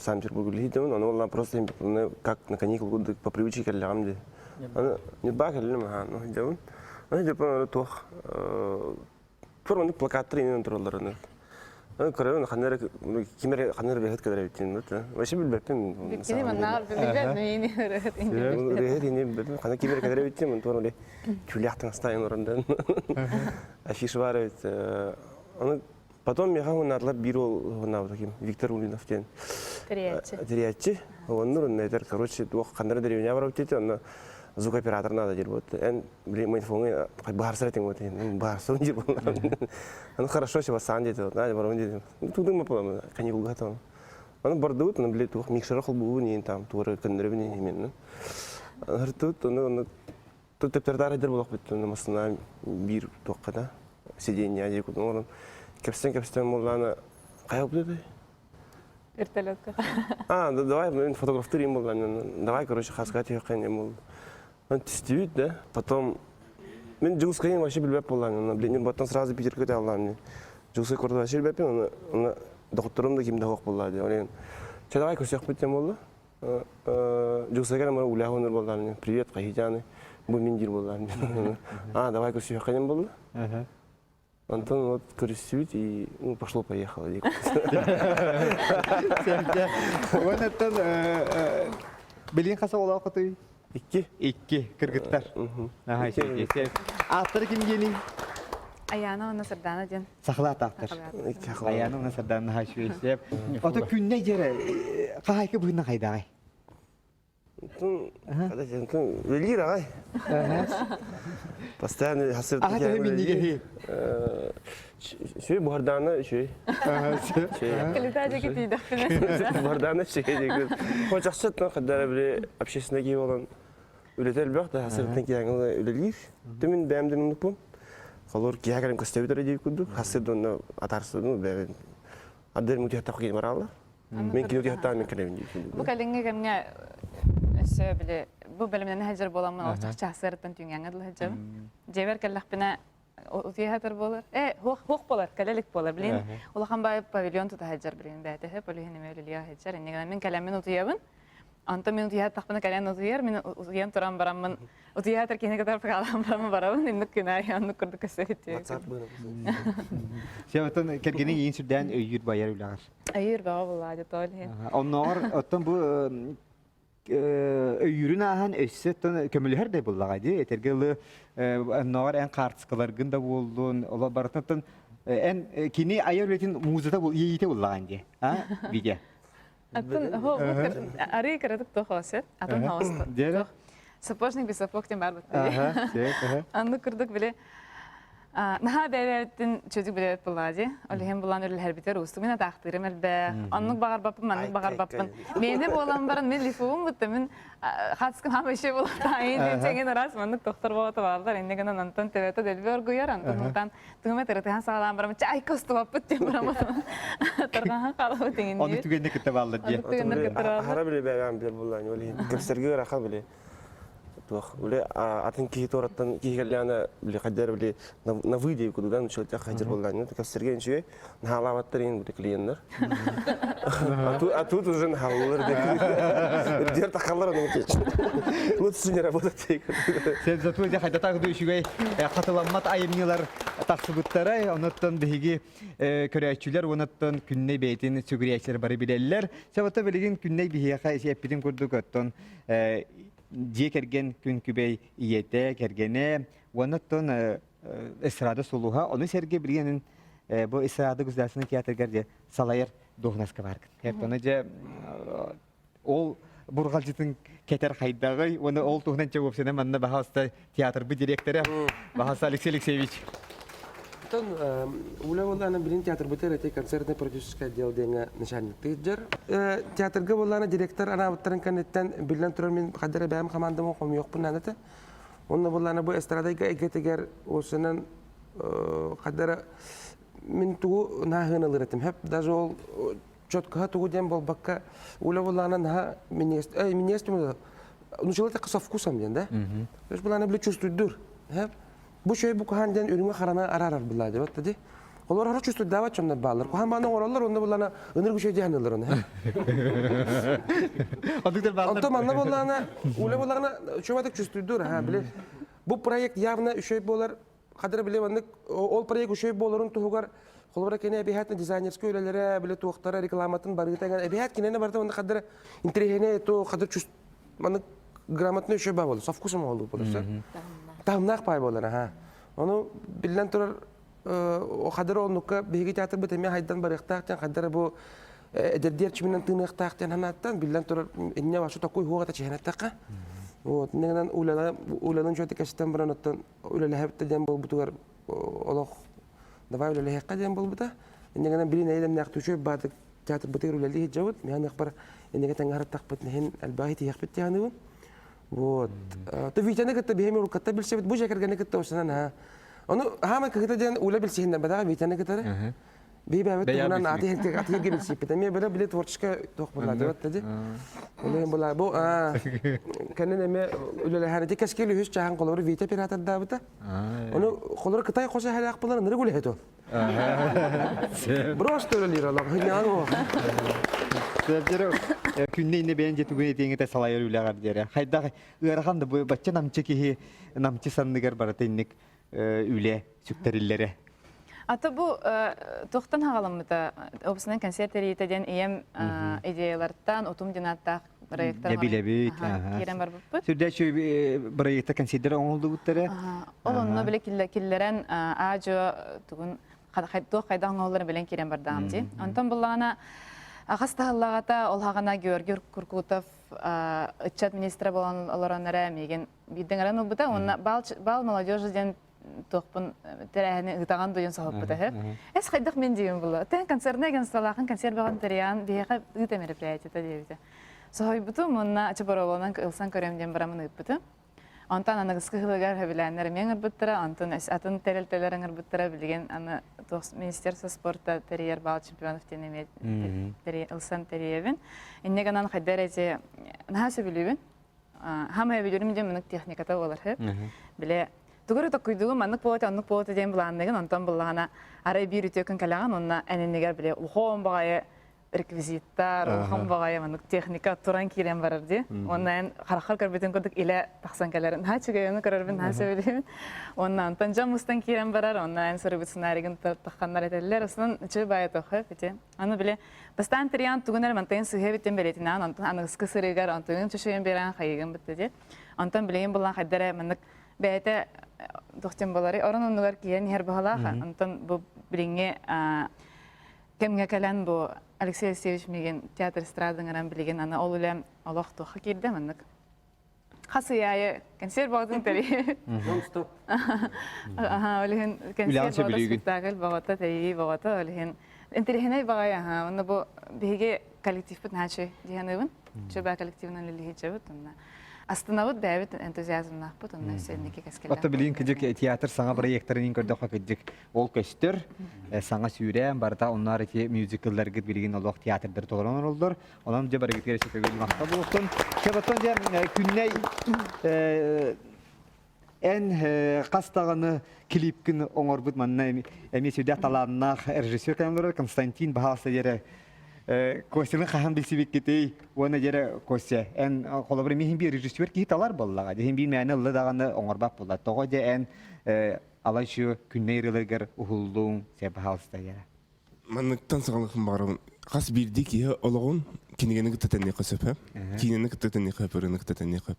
Санкт-Петербург үллиһи дьон, ону улаана просто как на каникулы по привычке кэллэҕим дии. Аны ньурбаа кэллим аха, ну дьон. Аны дьоппон туох тур маннык плакаттар инэн тураллар аны. Көрөбүн ханна эрэ ким эрэ ханна эрэ ырыаһыт кэлэр эбит диэн вообще билбэппин. Бүккини маннаар билбэт миини ырыаһыт Ырыаһыт ини билбэппин ханна ким эрэ кэлэр эбит диэн туор оле түүлээх таҥастаан олорон да афиша бар эбит. Аны потом миэхэ унаатылар биир уол унаабыта ким Виктор Улинов диэн Тэрийээччи. Тэрийээччи. Оннур онно этэр короче туох ханна эрэ дэриэбинэҕэ барабыт диэтэ онно звукооператор надо диир вот эн блин магнитофоҥҥа быһаарсар этиҥ вот быһаарсабын диир Ну хорошо, Себастьян диэтэ, вот, Надя барабын диэтим. Ну тудым апалам, каникулга там. Аны бардыбыт, аны блин, туох микшера холбуубун иин там, туора көннөрөбүн иин именно. Ыртыбыт, оны оны тут тептертар эдер болох бүттү, оны масына биир туохха да сиденье дии кутун орон кэпсен кэпсен боллаана кайа бу Вертолетка. А, да, давай, мен фотографтыр им боллаана. Давай, короче, хаска түйөккен им бол. Он түстүбүт да. Потом мен Дьулускайын вообще билбэт буоллаҕым. Блин, Ньурбаттан сразу Питергэ көтө аллаҕым. Дьулускай курдук вообще билбэппин, оны оны доҕотторум да ким да суох буолла дии. Ол чэ давай көрсүөхпүт диэн буолла. Дьулускайга мара улаах онор буоллаҕым. Привет, Кахитяны. Бу мин диир буоллаҕым. А, давай көрсүөххэ диэн буолла. Антон вот көрүстүбүт и ну пошло-поехало диэки. Уоннаттан билигин хас оҕолооххутуй? Икки. Икки кыргыттар. Аха, Ааттары ким диэний? Аяна уонна Сардаана диэн. Сахалаат ааттар. Аяна уонна Сардаана наһаа үчүгэй. Ото күннэ дьэрэ хаһайка быһына хайдаҕай? Үлэлиир аҕай. Постоянно хасыр Аха төһө минньигэһи? Үчүгэй буһардаана үчүгэй. Калита диэки тиийдэхпинэ. Буһардаана үчүгэй диэки. Хочахсыт хаддара били общественный киһи болан үлэтэ элбэх да хасырыттан киһи үлэлиир. Түмүн бэйэм да муннукпун. Холор киһи кэлэн көстөбүт эрэ диир курдук. Хасыр донно атаарсыдым бэйэм. Адыр мутиһаттах киһи бараллар. Мен кино тиһаттаан мен кэлэбин диир. Бу кэлиҥҥи кэмҥэ өссө били бу бэлэмнэнэ сылдьар буоламмын ол чахчы түҥҥэҥҥэ дылы сылдьабын. Дьиэбэр кэллэхпинэ утуйа сытар буолар. Э, хуох хуох буолар, кэлэ илик буолар. Билин улахан баай павильон тута сылдьар билин бэйэтэ полиһин эмиэ үлэлиэ сылдьар. Иннигинэ мин кэлэммин утуйабын. Онтон мин утуйа сыттахпына кэлэн утуйар, мин утуйан туран бараммын утуйа сытар киһини кытары пакаалаан бараммын барабын. Инник күн аайы оннук курдук көстөр WhatsApp быына. Сен кэргэниҥ иин сүрдээн өйүүр байар үлэҕэр. Өйүүр бөҕө буллаа дьэ тоол иһин. Оннооҕор оттон бу өйүүрүн ааһан өссө оттон көмөлөһөр да буллаҕа дии. Этэргэ ылы оннооҕор эн хаартыскаларгын да буоллун, олор барытын оттон эн кини айар үлэтин музыта бул иэйиитэ буллаҕын дии. А, Витя? Атын хо арыы кыратык тохоосет, атын хаос. Сапожник без сапог тем бар бутты. Анны курдук биле Наһаа бэйэбэттин чөдүк билэбэт буллаа дии. Ол иһин булан үлэлэһэрбитигэр уустук мин атаахтыырым элбэх. Оннук баҕарбаппын, маннык баҕарбаппын. Миэнэ буолан баран мин лифубум бутта мин хатыскым хаама еще буолуохтаайын диэн чэҥин ыраас маннык тохтор буолата бааллар. Иннэ гынан онтон төбөтө дэлби оргуйар, онтон утан тыыма тырытыһан саҕалаан баран чайка устубаппыт диэн баран тарҕаһан хаалабыт иҥин Оннук түгэннэ кытта бааллар дии. Оннук түгэннэр кытта бааллар. Аһара биле бэйэм билэр буллаан ол иһин кэпсэргэ ыарахан биле туох үлэ атын киһи туораттан киһи кэллэҕинэ били хайдах били на вы диэки кудудан үчүгэй хайдыр буоллаҕына кэпсэргэ үчүгэй наһаалаабаттар иһин били клиеннэр а тут уже наһаалалар диэн тахаллар ону лучше не работать Сен зато дьэ хайдатаах да үчүгэй хатыламмат айымньылар тахсыбыттара онуттан биһиги көрөөччүлэр уонаттан күннэй бэйэтин сүгүрүйээччилэр бары билэллэр. Сабата билигин күннэй биһиэхэ эппитин курдук оттон дьиэ кэргэн күн күбэй ийэтэ, кэргэнэ уонна оттон эстрада сулуһа, ону сэргэ билигин бу эстрада государственный театрыгар дьэ салайар дуоһунаска бааргын. Ону дьэ ол бурҕалдьытын кэтэр хайдаҕый уонна ол туһунан чэ уопсайынан манна баһаалыста театрбыт директора баһаалыста Алексей Алексеевич. Оттон Уля буоллаана билин театрбытыгар эти концертный продюсерскай отдел диэҥҥэ начальниктыы сылдьар. Театрга буоллаана директор анаабыттарын кэнниттэн биллэн турар мин хайдара бэйэм хамаандамын хомуйуохпун наада этэ. Онно буоллаана бу эстрадайга эйгэтигэр уопсайынан хайдара мин тугу нааһыан ылыр этим. Хэп даже ол четкоһа тугу диэн буолбакка Уля буоллаана наһаа минньигэс минньигэс ну человек со вкусом диэн да. То есть буоллаана били чувствуйдур. Бу чөй бу куһаан диэн үрүҥэ харана араарар буллаа деп атта ди. Олор хара чувствуйдаабат дьоннор бааллар. Куһаан бааны оҥороллор, онно буллаана ынырык үчүгэй диэн ылар оны. Онтуктар бааллар. Онто манна буоллаана, Уля буоллаана чөбатык чувствуйдур, ха, били. Бу проект явно үчүгэй буолар. Хадыр били маннык ол проект үчүгэй буоларын туһугар холобура кини эбиһээт дизайнерскай үлэлэрэ, били туохтара рекламатын барыыта эбиһээт кинини барыта маннык хадыр интэриэһинэй то хадыр чувств маннык грамотный үчүгэй баа буолар, со вкусом оҥоһуллубут буолар. Таһымнаах паай буолар, аха. Ону биллэн турар хадыр оннукка биһиги театрбыт эмиэ хайдан барыахтаах диэн хайдара бу эдэрдии эрчиминэн тыыныахтаах диэн санааттан биллэн турар инньэ вообще такой хуоҕа чэһэнэттэххэ вот иннинэн уланын чуоты кэстэн баран оттон үлэлэһэбит диэн буолбутугар олох давай үлэлэһиэххэ диэн буолбута иннигэнэн билин эйдэмнээх түчү баатык театрбытыгар үлэлии сылдьабыт миһан ыхпар иннигэ тэҥҥэ нэһин элбэҕи тиһиэхпит диэн Вот. То Витяны кытта биһиэми уруккатта билсэбит, бу дьиэ кэргэни кытта осынан аха. Ону хаама кыһыта диэн Уля билсиһиннэр бадаҕа Витяны кытары. Биһи бэйэбит туһунан аты атыгырга билсиппит. Эмиэ бile бile творческая туох була диэбит тади. Олен була бу кэннин эмиэ үлэлэһэр ити кэскил үһүс чааһын холобур Витя оператордаабыта. Ону холобур Кытай хос эһэлээх булар ынырык үлэһит ол. Просто үлэлиир олох хынньаан уох. Сэрдэр күннэ инне бэйэн дьэ тугун этиэҥ этэ салайар үлэҕэр диэрэ. Хайдах ыарахан да бу бачча намчы киһи намчы санныгар барыта инник үлэ сүктэриллэрэ. Ата бу туохтан хаҕаламмыта опсунан концерт тэрийитэ диэн ийэм идеялартан утум диэн ааттаах проекттар билэбит киирэн барбыппыт. Сүрдээччи проекта концерттер оҥоһуллубуттара. Ол онно биле киллэрэн аажо тугун туох хайдах оҥоһулларын билэн киирэн бардаҕым дии. Онтон буллаҕына хас таһыллаҕата ол хаҕана Георгий Куркутов ыччат министрэ буолан олорон эрэ миигин биирдэ ыҥыран ылбыта уонна бал молодежи диэн туохпун тэрээһини ыытаҕан дуйун соһуппута үһү. Эс хайдах мин диибин булла. Тэн концертнай агентстволаахын концерт бөҕөн тэрийэн биһиэхэ ыыта мероприятиета диэбитэ. Соһуйбутум уонна Чебороволонан ылсан көрөм диэн барамын ыыппытым. Онтон аныгыскы сылыгар сөбүлээннэр эмиэ ыҥырбыттара, онтон атын тэрилтэлэр ыҥырбыттара билигин аны Министерство спорта тэрийэр бал чемпионов диэн эмиэ ылсан тэрийэбин. Инньэ гынан хайда эрэ ити наһаа сөбүлүүбүн. Хаамай өбүлүрүм диэн маннык техниката буолар үһү. Биле тугу эрэ токкуйдугун маннык буолуо оннук буолуо диэн былаанныгын онтон буллаҕына арай биир үтүө күн кэлэҕин уонна эн иннигэр биле улахан баҕайы реквизиттар, улахан баҕайы маннык техника туран киирэн барар дии. Уонна эн хараххар көрбүтүн курдук илэ тахсан кэлэр. Наһаа үчүгэй ону көрөрбүн наһаа сөбүлүүбүн. Уонна онтон дьон мустан киирэн барар, уонна эн суруйбут сценарийгын тахханнар этэллэр. Основном үчүгэй баайы тохо ити. Аны били бастаан тириан тугун эрэ мантайын сыһыа биттен бэлиэтинээн онтон аныгыскы сырыыгар онтугун чөчөйөн биэрэн хайыгын бытта дии. Онтон билигин булан хайда эрэ маннык бэйэтэ тохтен болары орон оннугар киирэн иһэр баһалаах. Онтон бу билиҥҥи кэмҥэ кэлэн бу Алексей Алексеевич миигин театр эстрада ыҥыран билигин аны ол үлэм олох туохха киирдэ маннык хас ый аайы консерв бөҕөтүн тэрийи. Non-stop. Аха, ол иһин консерв бөҕөтө, спектакль бөҕөтө, тэрийии бөҕөтө, ол иһин интэриэһинэй баҕайы аха. Онно бу биһиги коллективпыт наһаа үчүгэй дии саныыбын. Үчүгэй коллективынан үлэлиһиджэбит онно. Астынабыт бэйэбит энтузиазмнаахпыт онно өссө инники кэскиллээх. Отто билигин кыдьык театр саҥа проекторын көрдөххө кыдьык ол көстөр, саҥа сүүрээн барыта онноор ити мюзиклларгыт билигин олох театрдар толорон олороллор. Онон дьэ барыгытыгар өссө махтал буолсун. Чэ, дьэ күннэй эн хас даҕаны клипкин оҥорбут манна эмиэ сүрдээх талааннаах режиссер кэлэн Константин баһаалыста диэрэ Костяны хаһан билсибиккитий уонна диэрэ Костя эн холобур эмиэ биир режиссер киһи талар буоллаҕа дьиһин биир мээнэ ылла даҕаны оҥорбат буолла тоҕо дьэ эн алай шу күннэй ырыаларыгар уһуллуҥ сэ баһаалыста диэрэ Манныктан саҕалыахпын баҕарабын. Хас биирдии киһи олоҕун кинигэни кытта тэҥниэххэ сөп ээ. Киинэни кытта тэҥниэххэ сөп, ырыаны кытта тэҥниэххэ сөп.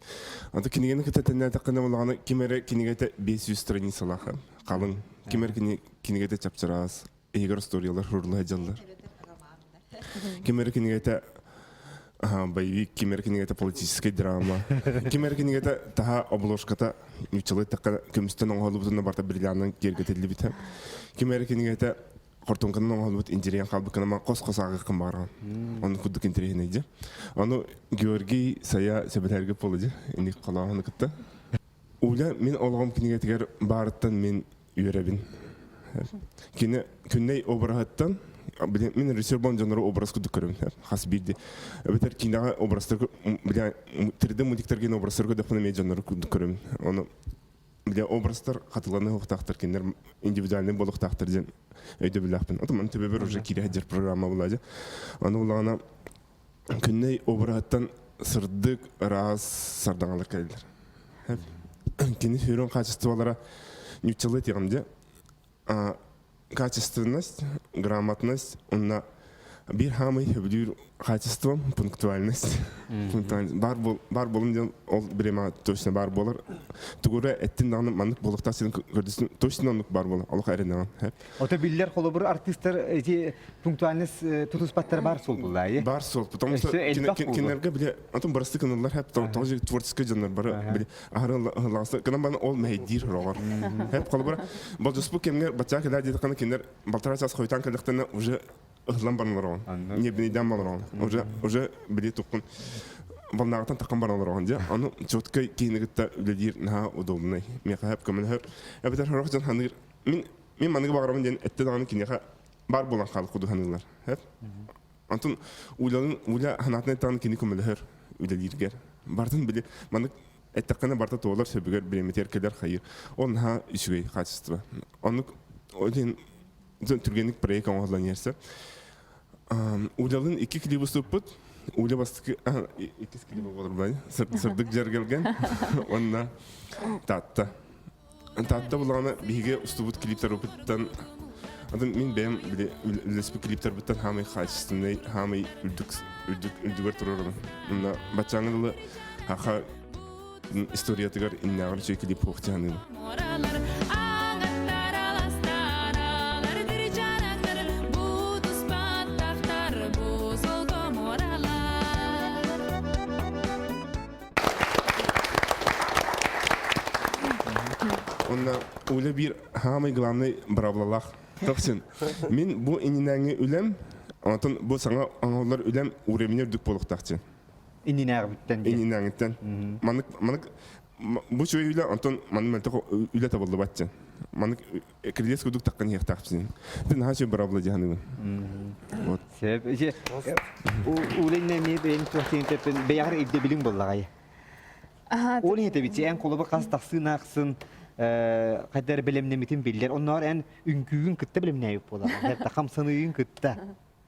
Антон кинигэни кытта тэҥнээтэххинэ буоллаҕына ким эрэ кинигэтэ 500 страницалаах халыҥ. Ким эрэ кинигэтэ чапчараас, иһигэр остуоруйалар сурулла сылдьаллар. Ким эрэ кинигэтэ боевик, ким эрэ кинигэтэ политическай драма, ким эрэ кинигэтэ таһа обложката нууччалыы эттэххэ көмүстэн оҥоһуллубутунна барыта бриллианынан киэргэтиллибитэ. Ким эрэ кинигэтэ хортуоҥканан оҥоһуллубут интириэн хаалбыккына хос-хос ааҕыаххын баҕараҕын. Ону курдук интэриэһинэй дьэ. Ону Георгий Сайа сөбүлэһэргэ буолла дьэ. Инник холооһуну кытта. Уля мин олоҕум кинигэтигэр баарыттан мин үөрэбин. Кини күннэй обраһыттан мин режиссер буолан дьоннору образ курдук көрөбүн. Хас биирди. Эбэтэр киинэҕэ образтар 3D мультиктарга образтар көрдөхпүнэ эмиэ дьоннору курдук көрөбүн. Ону бile образтар хатылана уохтаахтар кинилэр индивидуальный буолуохтаахтар диэн өйдөбүллээхпин. Отоман төбөбөр уже киирэ сылдьар программа буолла дьэ. Аны буллаҕына күннэй обраһыттан сырдык, ыраас сардаҥалар кэлэллэр. Кини сүрүн хаачыстыбалара ньуччалыы этиэҕим дьэ. Качественность, грамотность уонна биир хаамый сөбүлүүр качеством пунктуальность. Пунктуальность баар бол баар болун диэн ол бириэмэ точно баар буолар. Тугура эттин даҕаны маннык буолуохтаах сирин көрдөстүн точно оннук баар буолар. Олох эрэнэҕин. Ото биллэр холобур артыыстар эти пунктуальность тутуспаттар бар суол буллаайы. Бар суол. Потому что кинилэргэ бile антон барысты кыныллар хеп тоҕо творческий дьоннор бары бile аһары кынан баны ол мэһэйдиир роҕор. Хеп холобура болдьоспут кэмҥэ баччаа кэлээ диэтэххинэ кинилэр балтараа чаас хойутаан кэллэхтэринэ уже ыһыллан баран олороҕун. Небинийдээн баран олороҕун. Уже уже били туххун волнааҕыттан таххан баран олороҕун дьэ. Ону четкой киһини кытта үлэлиир наһаа удобный. Миэхэ хөп көмөлөһөр. Эбэтэр сорох дьон ханыыр мин мин маныгы баҕарабын диэн эттэ даҕаны киниэхэ баар буолан хаалык курдук саныыллар. Хөп. Онтон Улялын Уля санаатын эттэҕинэ кини көмөлөһөр үлэлииргэр. Барытын били маннык эттэххинэ барыта туолар сөбүгэр бириэмэтигэр кэлэр хайыр. Ол наһаа үчүгэй качество. Оннук ол иһин түргэнник проект оҥоһуллан иһэрсэ. Улялын икки клибы уступпут. Уля бастакы иккис клиба буолар булай. Сырдык дьэргэлгэн уонна Таатта. Таатта булаҕына биһиги устубут клиптарбыттан атын мин бэйэм били үлэлэспит клиптарбыттан хаамай качественный, хаамай үрдүк үрдүк үрдүгэр турарым. Онно баччааҥҥа дылы хаха историятыгар иннээҕэр үчүгэй клип суох дии саныыбын. Онно Уля биир хаамай главный бравлалаах. Тохсун. Мин бу иннинээҥи үлэм, онтон бу саҥа оҥоһуллар үлэм уровень үрдүк буолуохтаах Иннинээҕиттэн. Иннинээҥиттэн. Маннык маннык бу үчүгэй үлэ, онтон маннык мөлтөх үлэ табыллыбат диэн. Маннык кирилиэс курдук таххан иһиэхтаахпын. Ити наһаа үчүгэй бравла дии саныыбын. Вот. Сөп. Улэнне эмиэ бэйэҥ туох диэн бэйэҕэр ирдэбилиҥ буоллаҕай. Ол иһин этэбит, эн холобур хас тахсыын ахсын хайда эрэ бэлэмнэммитин биллэр. Онноор эн үҥкүүгүн кытта бэлэмнээбит буолаҕын. Хамсаныыгын кытта.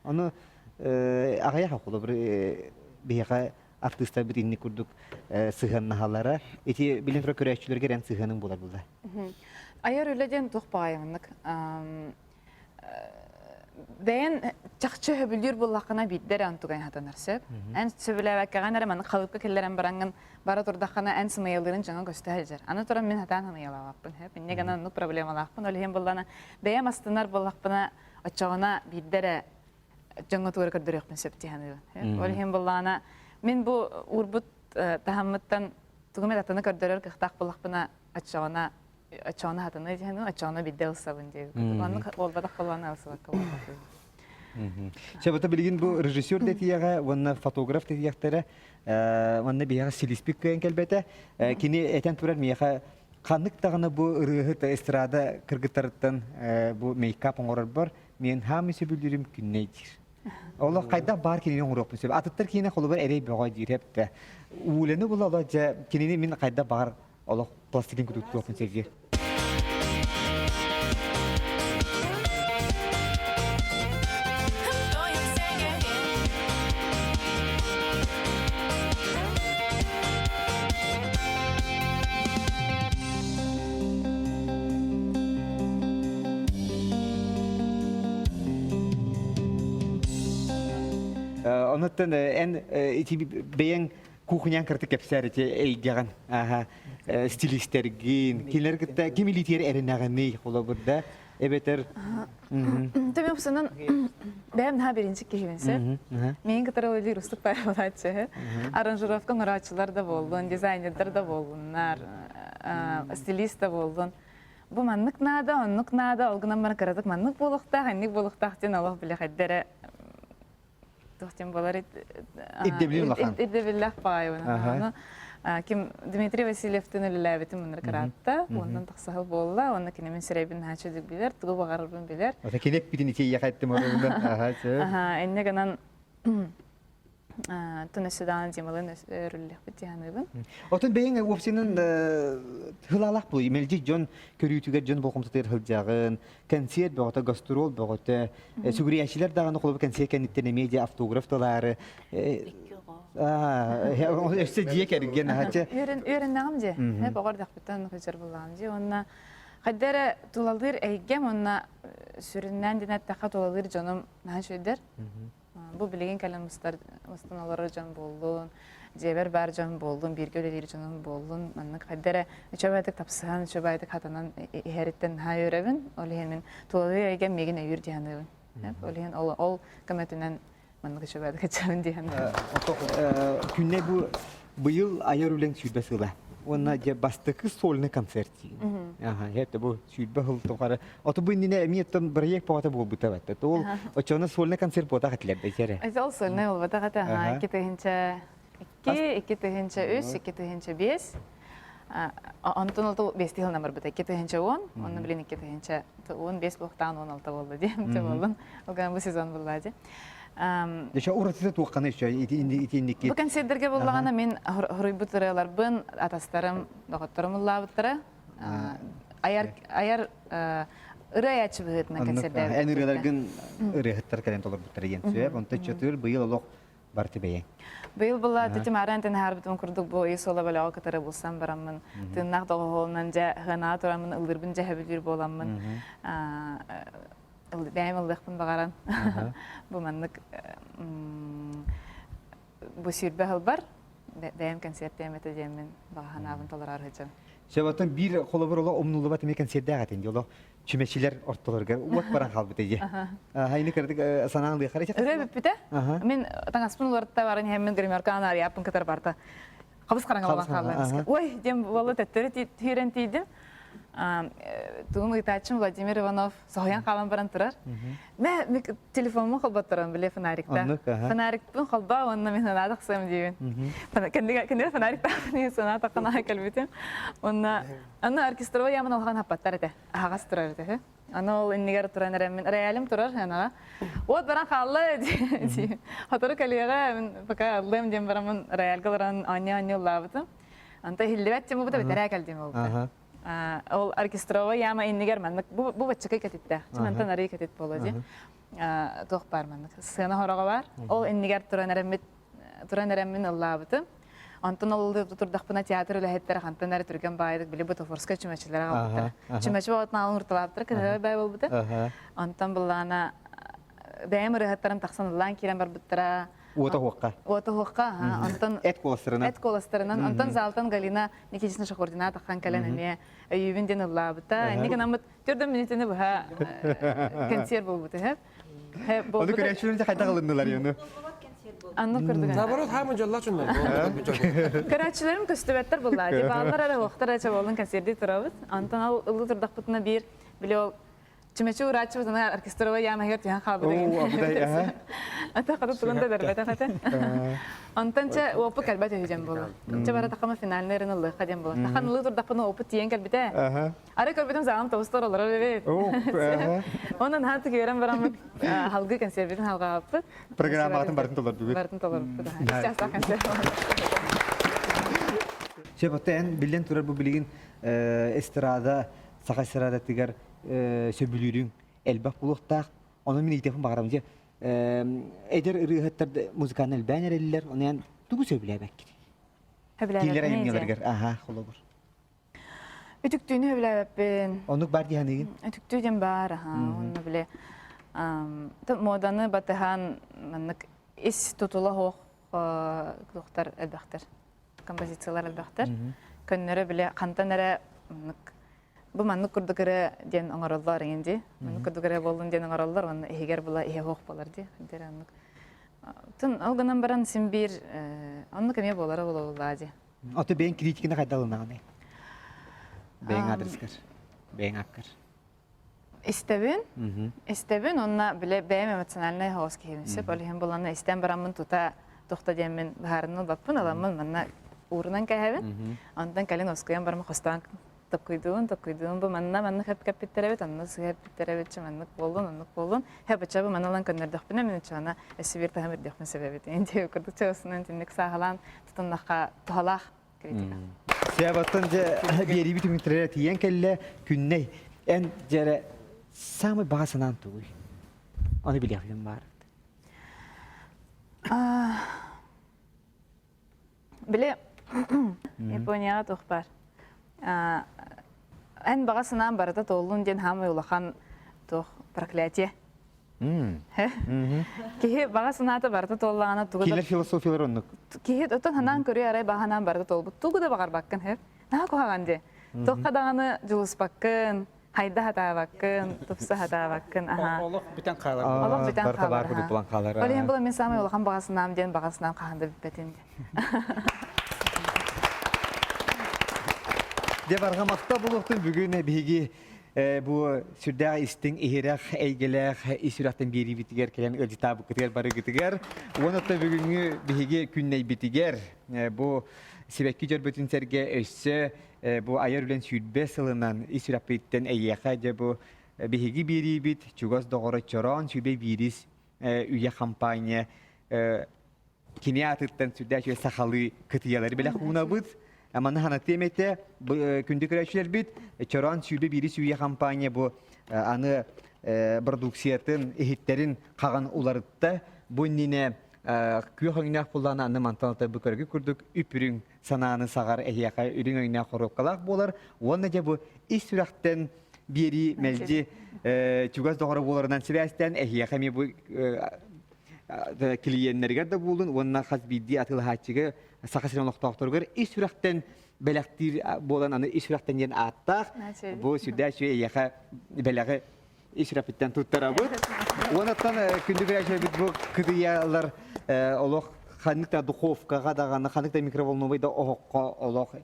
Ону аҕыйах холобур биһиэхэ артыыстарбыт инник курдук сыһыаннаһалара. Ити билин турар көрөөччүлэргэ эн сыһыаныҥ буолар буолла. Айар үлэ диэн туох баҕайыҥнык бэйэн чахчы сөбүлүүр буоллаххына биирдэ эрэ онтугай хатанар сөп. Эн сөбүлээбэккэҕин эрэ маннык халыпка киллэрэн бараҥҥын бара турдаххына эн сымыйалыырын дьоҥо көстө сылдьар. Аны туран мин хатаан сымыйалаабаппын. Сөп. Инньэ гынан оннук проблемалаахпын. Ол иһин буоллаҕына бэйэм астынар буоллахпына оччоҕуна биирдэ эрэ дьоҥҥо туора көрдөрүөхпүн сөп дии саныыбын. Ол иһин буоллаҕына мин бу уурбут таһыммыттан тугу эмэ атыны көрдөрөр кыахтаах буоллахпына оччоҕуна оччоҕуна хатыны диэн оччоҕуна биирдэ ылсабын диэбит. Оннук буолбатах буоллаҕына ылсыбакка буолбатах. Чэ, билигин бу режиссер дэтиэҕэ уонна фотограф дэтиэхтэрэ уонна биһиэхэ силиспит кыайан кэлбэтэ. Кини этэн турар миэхэ ханнык даҕаны бу ырыаһыт эстрада кыргыттарыттан бу мейкап оҥорорбор мен хаамый сөбүлүүрүм күннэй диир. Олох хайдах баар кинини оҥоруохпун сөп. Атыттар киинэ холобур эрэй бөҕө диир эптэ. Ууланы була олох дьэ кинини мин хайдах баҕар олох пластилин кутуттуохпун сөп диир. Онуттан эн ити бэйэҥ кухнян кырты кэпсээр ити эйгэҕин аха стилистэргин кинилэр кытта ким илиитигэр эрэнэҕиний холобур да эбэтэр Төбөм сынан бэйэм наһаа биринчи киһибин сөп. Миин кытары үлэлиир устук пайбалааччы. Аранжировка оҥорооччулар да буоллун, дизайнердар да буоллуннар, стилист да буоллун. Бу маннык наада, оннук наада, ол гынан баран кыратык маннык буолуохтаах, инник буолуохтаах диэн олох билэ хайда эрэ туох диэн буолар Ирдэбилин улахан. Ирдэбиллээх баҕайыбын. Ким Дмитрий Васильевтыын үлэлээбитим муннар кыраатта, онтон тахсаһыл буолла, уонна кини мин сирэйбин наһаа үчүгэй билэр, тугу баҕарарбын билэр. Ата кини эппитин ити эттим орунан. Аха, сөп. Аха, инньэ гынан тун өссө даҕаны Дималыын өрүллүөхпүт дии саныыбын. Отон бэйэҥ уопсайынан хылаалаах буолуй. Мэлдьи дьон көрүүтүгэр дьон болҕомтотугар сылдьаҕын, кэнсиэр бөҕөтө, гастрол бөҕөтө, сүгүрүйээччилэр даҕаны холобур кэнсиэр кэнниттэн эмиэ дьэ автограф талаары. Өссө дьиэ кэргэн аһачы. Үөрэннэҕим дьиэ. Эп оҕор дахпыттан хыдьар буллаҕым дьиэ. Уонна хайда эрэ тулалыыр эйгэм уонна сүрүннээн диэн эттэххэ тулалыыр дьонум наһаа үчүгэйдэр. Бу билигин кэлэн мустар мустан олорор дьон буоллун, дьиэбэр баар дьон буоллун, бииргэ үлэлиир дьонум буоллун, маннык хайда эрэ үчүгэйдик тапсыһан, үчүгэйдик хатанан иһэриттэн наһаа үөрэбин. Ол иһин мин тулалыыр эйгэм миигин өйүүр дии саныыбын. Ол иһин ол, ол көмөтүнэн маннык үчүгэйдик ыччабын дии саныыбын. Күннэй бу быйыл айар үлэҥ 20 сыла. Уонна дьэ бастакы сольный концерт диин. Аха, это бу 20 сыл тухары. Ото бу иннинэ эмиэ оттон проект поҕото буолбута батта. Ол очоно сольный концерт буотах этилэр бэчэрэ. Ол сольный буолбатах этэ. Аха, 2002, 2003, 2005. Онтон ол бэстии сылынан барбыта. 2010, онно билин 2015 буохтаан 16 буолла дии. Чэ буоллун. Ол гынан бу сезон булла дии. Дьэ уратыта туоххана еще итинники. Бу концерттерге буллаҕына мин хоруйбут ырыаларбын атастарым, доҕотторум ыллаабыттара. Айар айар ырыа айааччы быһыытынан концерттээбит. Эн ырыаларгын ырыаһыттар кэлэн толорбуттара диэн сөп. Онтон чөтүр быйыл олох барты бэйэҥ. Быйыл була тетимаран тэнһаарбытым курдук бу ый суола бөлөҕө кытары булсан бараммын тыыннаах доҕоһуолунан дьэ хыанаа тураммын ыллыырбын дьэһэбилиир буоламмын бэйэм ыллыахпын баҕаран бу маннык бу 20 сылбар бэйэм концерттиэм этэ диэммин баҕа санаабын толорор сылдьабын. Сөбөтөн биир холобур олох умнуллубат эмиэ концерттаах этин олох чүмэчилэр ортолоругар уот баран хаалбыта дии. Хайны кырдык санаан лыахара. Ырыа бүппүтэ. Мин таҥаспын уларытта баран иһэммин гримеркаан арыйааппын кытар барта. Хабыс хараҥа болан хаалла. Ой, диэн буолла төттөрү түүрэн тиийдим. Тугум ыытааччым Владимир Иванов соһуйан хаалан баран турар. Мэ телефоммун холботторон биле фонарикта. Фонарикпын холбоо уонна мин санаа тахсыам диибин. Кэннигэр фонариктаахпын санаа таххан аһа кэлбитим. Уонна аны оркестровой ямын алхан хаппаттар этэ. Аһаҕас турар этэ. Аны ол иннигэр туран эрэммин роялым турар анаҕа. Вот баран хаалла дии. Хотору кэлиэҕэ мин пока ыллыам диэн бараммын рояльга олорон оонньуу-оонньуу ыллаабытым. Онто иһиллибэт тем бута бэтэрээ кэлдим ол. Ол оркестровой яма иннигэр маннык бу бу баччакай кэтиттээх. Мантан арый кэтит буолуо дии. Туох баар маннык сцена хороҕо баар. Ол иннигэр туран эрэммит туран эрэммин ыллаабытым. Онтон ол турдахпына театр үлэһиттэрэ хантан эрэ түргэн баайдык били бутафорскай чүмэчилэрэ аҕалбыттара. Чүмэчи оҕотун аалын урталаабыттара кыһыа бай буолбута. Онтон былаана бэйэм ырыаһыттарым тахсан ыллаан киирэн барбыттара. Уота уохха. Уота уохха, онтон эт куоластарынан. Эт куоластарынан. Онтон залтан Галина Никитична Шахурдина таххан кэлэн эмиэ өйүүбүн диэн ыллаабыта. Инник гынаммыт төрдөн мүнүүтэни быһа концерт буолбута. Ону көрөөччүлэр хайдах ылыннылар юну? Анны курдук. Наоборот, хаамы дьоллоо чуннар. Көрөөччүлэрим көстүбэттэр буллаа. Дебааллар эрэ уохтар эрэ чоболун концерти турабыт. Онтон ол ылы турдахпытына биир били ол чүмэчи урааччыбытына оркестровай яамаһыгар түһэн хаалбыт. Ата хата тугун да бербетэх этэ. Онтон чэ уоппу кэлбэт үһү диэн буолла. Чэ бара тахама финальный ырын ыллыахха диэн буолла. Тахан ылыы турдахпына уоппут тиийэн кэлбитэ. Арай көрбүтүм саҕам тобустар олорор эбит. Онон наһаа түгүөрэн бараммыт халгы консервитин халҕаабыппыт. Программаҕытын барытын толордугут. Барытын толорбуппут. Чаастаах консерв. Сөп, оттон эн биллэн турар бу билигин эстрада, саха эстрадатыгар сөбүлүүрүҥ элбэх буолуохтаах. Онон мин ыйытыахпын баҕарабын дьэ эдэр ырыаһыттар музыканы элбээн эрэллэр, ону эн тугу сөбүлээбэккин? Киилэр айымньыларыгар, аха, холобур. Үтүктүүнү сөбүлээбэппин. Оннук баар дии саныыгын? Үтүктүү диэн баар, аха. Онно били моданы батыһан маннык ис тутула суох туохтар элбэхтэр, композициялар элбэхтэр. Көннөрө били хантан эрэ маннык бу маннык курдук эрэ диэн оҥороллор эҥин дии. Маннык курдук эрэ буоллун диэн оҥороллор, уонна иһигэр була иһэ суох буолар дии. Хантан эрэ оннук. Тын ол гынан баран син биир оннук эмиэ буолара буолуоллаа дии. Ото бэйэҥ критиканы хайдах ылынаҕыный? Бэйэҥ адрескар, бэйэҥ аккар. Истэбин, истэбин уонна бile бэйэм эмоциональнай хаос киһибин сөп. Ол иһин буланна истэн бараммын тута тохто диэммин быһаарыныы ылбаппын, ыламмын манна уурунан кэһэбин. Онтон кэлин оскуйан бараммын хостоон токкуйдуун, токкуйдуун бу манна маннык хэп кэппиттэр эбит, онно сыһа эппиттэр эбит, маннык буоллун, оннук буоллун. Хэп ыча бу маны ылан көннөрдөхпүнэ мин ычана өссө биир таһым үрдүөхпүн сөп эбит. Инти курдук чаҕысынан итинник сааһылаан тутуннахха туһалаах критика. Сябаттан дьэ биэриибит түмүктэрэ тиийэн кэллэ күннэй эн дьэрэ самый баҕа санаан тугуй? Ону билиэхпин баар. Били Японияҕа туох баар? Эн баҕа санаан барыта туоллун диэн хаамай улахан туох проклятие. Киһи баҕа санаата барыта туоллаҕына тугу да... Кинилэр философиялар оннук. Киһи оттон санаан көрүө арай баҕа санаан барыта туолбут. Тугу да баҕарбаккын, һэ? Наһаа куһаҕан дии. Туохха даҕаны дьулуспаккын, хайда сатаабаккын, тупса сатаабаккын. Аха. Олох бүтэн хаалар. Олох бүтэн Барыта хаалар. баар курдук булан хаалар. Ол иһин була мин саамай улахан баҕа санаам диэн баҕа санаам хаһан да бүппэтин диэн. Дьэ барҕа махтал буолуохтун бүгүн биһиги бу сүрдээх истиҥ иһирэх эйгэлээх ис сүрэхтэн биэриибитигэр кэлэн ыалдьытаабыккытыгар барыгытыгар уонна бүгүҥҥү биһиги күннэйбитигэр бу сибэкки дьөрбөтүн сэргэ өссө бу айар үлэн 20 сылынан ис сүрэхпититтэн эйиэхэ дьэ бу биһиги биэриибит чугас доҕоро Чороон сүбэ биирис үйэ хампаанньа кини аатыттан сүрдээх үчүгэй сахалыы кытыйалары бэлэх уунабыт. Маны ханатыам этэ, күндү көрөөччүлэрбит, Чороон сүүрбэ биирис үйэ компания бу аны продукциятын, иһиттэрин хаҕын уларытта. Бу иннинэ күөх өҥнөөх буллааны аны мантан ата бу көргү курдук үп-үрүҥ санааны саҕар эһиэхэ үрүҥ өҥнөөх хоруопкалаах буолар. Уонна дьэ бу ис сүрэхтэн биэрии мэлдьи чугас доҕоро буоларынан сибээстээн эһиэхэ эмиэ бу клиеннэригэр да буолун уонна хас биирдии атыылаһааччыга Саха сирин олохтоохторугар ис сүрэхтэн бэлэхтиир буолан аны ис сүрэхтэн диэн ааттаах бу сүрдээх үчүгэй эйиэхэ бэлэҕи ис сүрэхпиттэн туттарабыт. Уонаттан күндү көрөөччүлэрбит бу кытыйалар олох ханнык да духовкаҕа даҕаны ханнык да микроволновай да оһоххо олох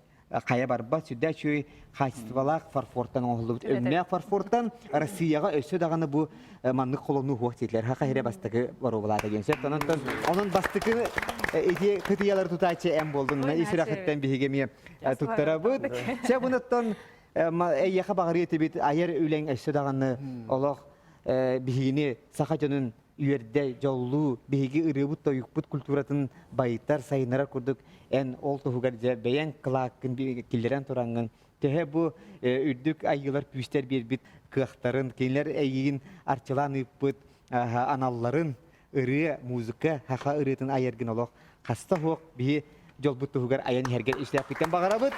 хайа барбат сүрдээх үчүгэй хаачыстыбалаах фарфортан оҥоһуллубут өҥнөөх фарфортан Россияҕа өссө даҕаны бу маннык холонуу суох диэтилэр хаха иһирэ бастакы боруобалаата диэн сөп онон онон бастакы ити кытыйалары тутааччы эн буолдун ис сүрэхиттэн биһиги эмиэ туттарабыт чэ бунуттан эйиэхэ баҕарыа этибит айар үлэҥ өссө даҕаны олох биһигини саха дьонун үөрдэ, дьоллуу, биһиги ырыабыт-тойукпут культуратын байытар, сайыннарар курдук эн ол туһугар дьэ бэйэҥ кылааккын киллэрэн тураҥҥын төһө бу үрдүк айыылар күүстэр биэрбит кыахтарын, кинилэр эйигин арчылаан ыыппыт аналларын ырыа, музыка, саха ырыатын айаргын олох хаста суох биһи дьолбут туһугар айан иһэргэ истээхпиттэн баҕарабыт.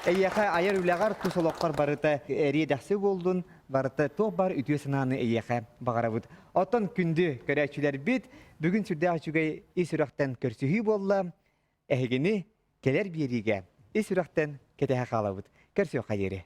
Эйиэхэ айар үлэҕэр, тус олоххор барыта эриэ-дэхси буоллун, барыта туох баар үтүө санааны эйиэхэ баҕарабыт. Оттон күндү көрөөччүлэрбит, бүгүн сүрдээх үчүгэй ис сүрэхтэн көрсүһүү буолла. Эһигини кэлэр биэриигэ ис сүрэхтэн кэтэһэ хаалабыт. Көрсүөххэ диэри.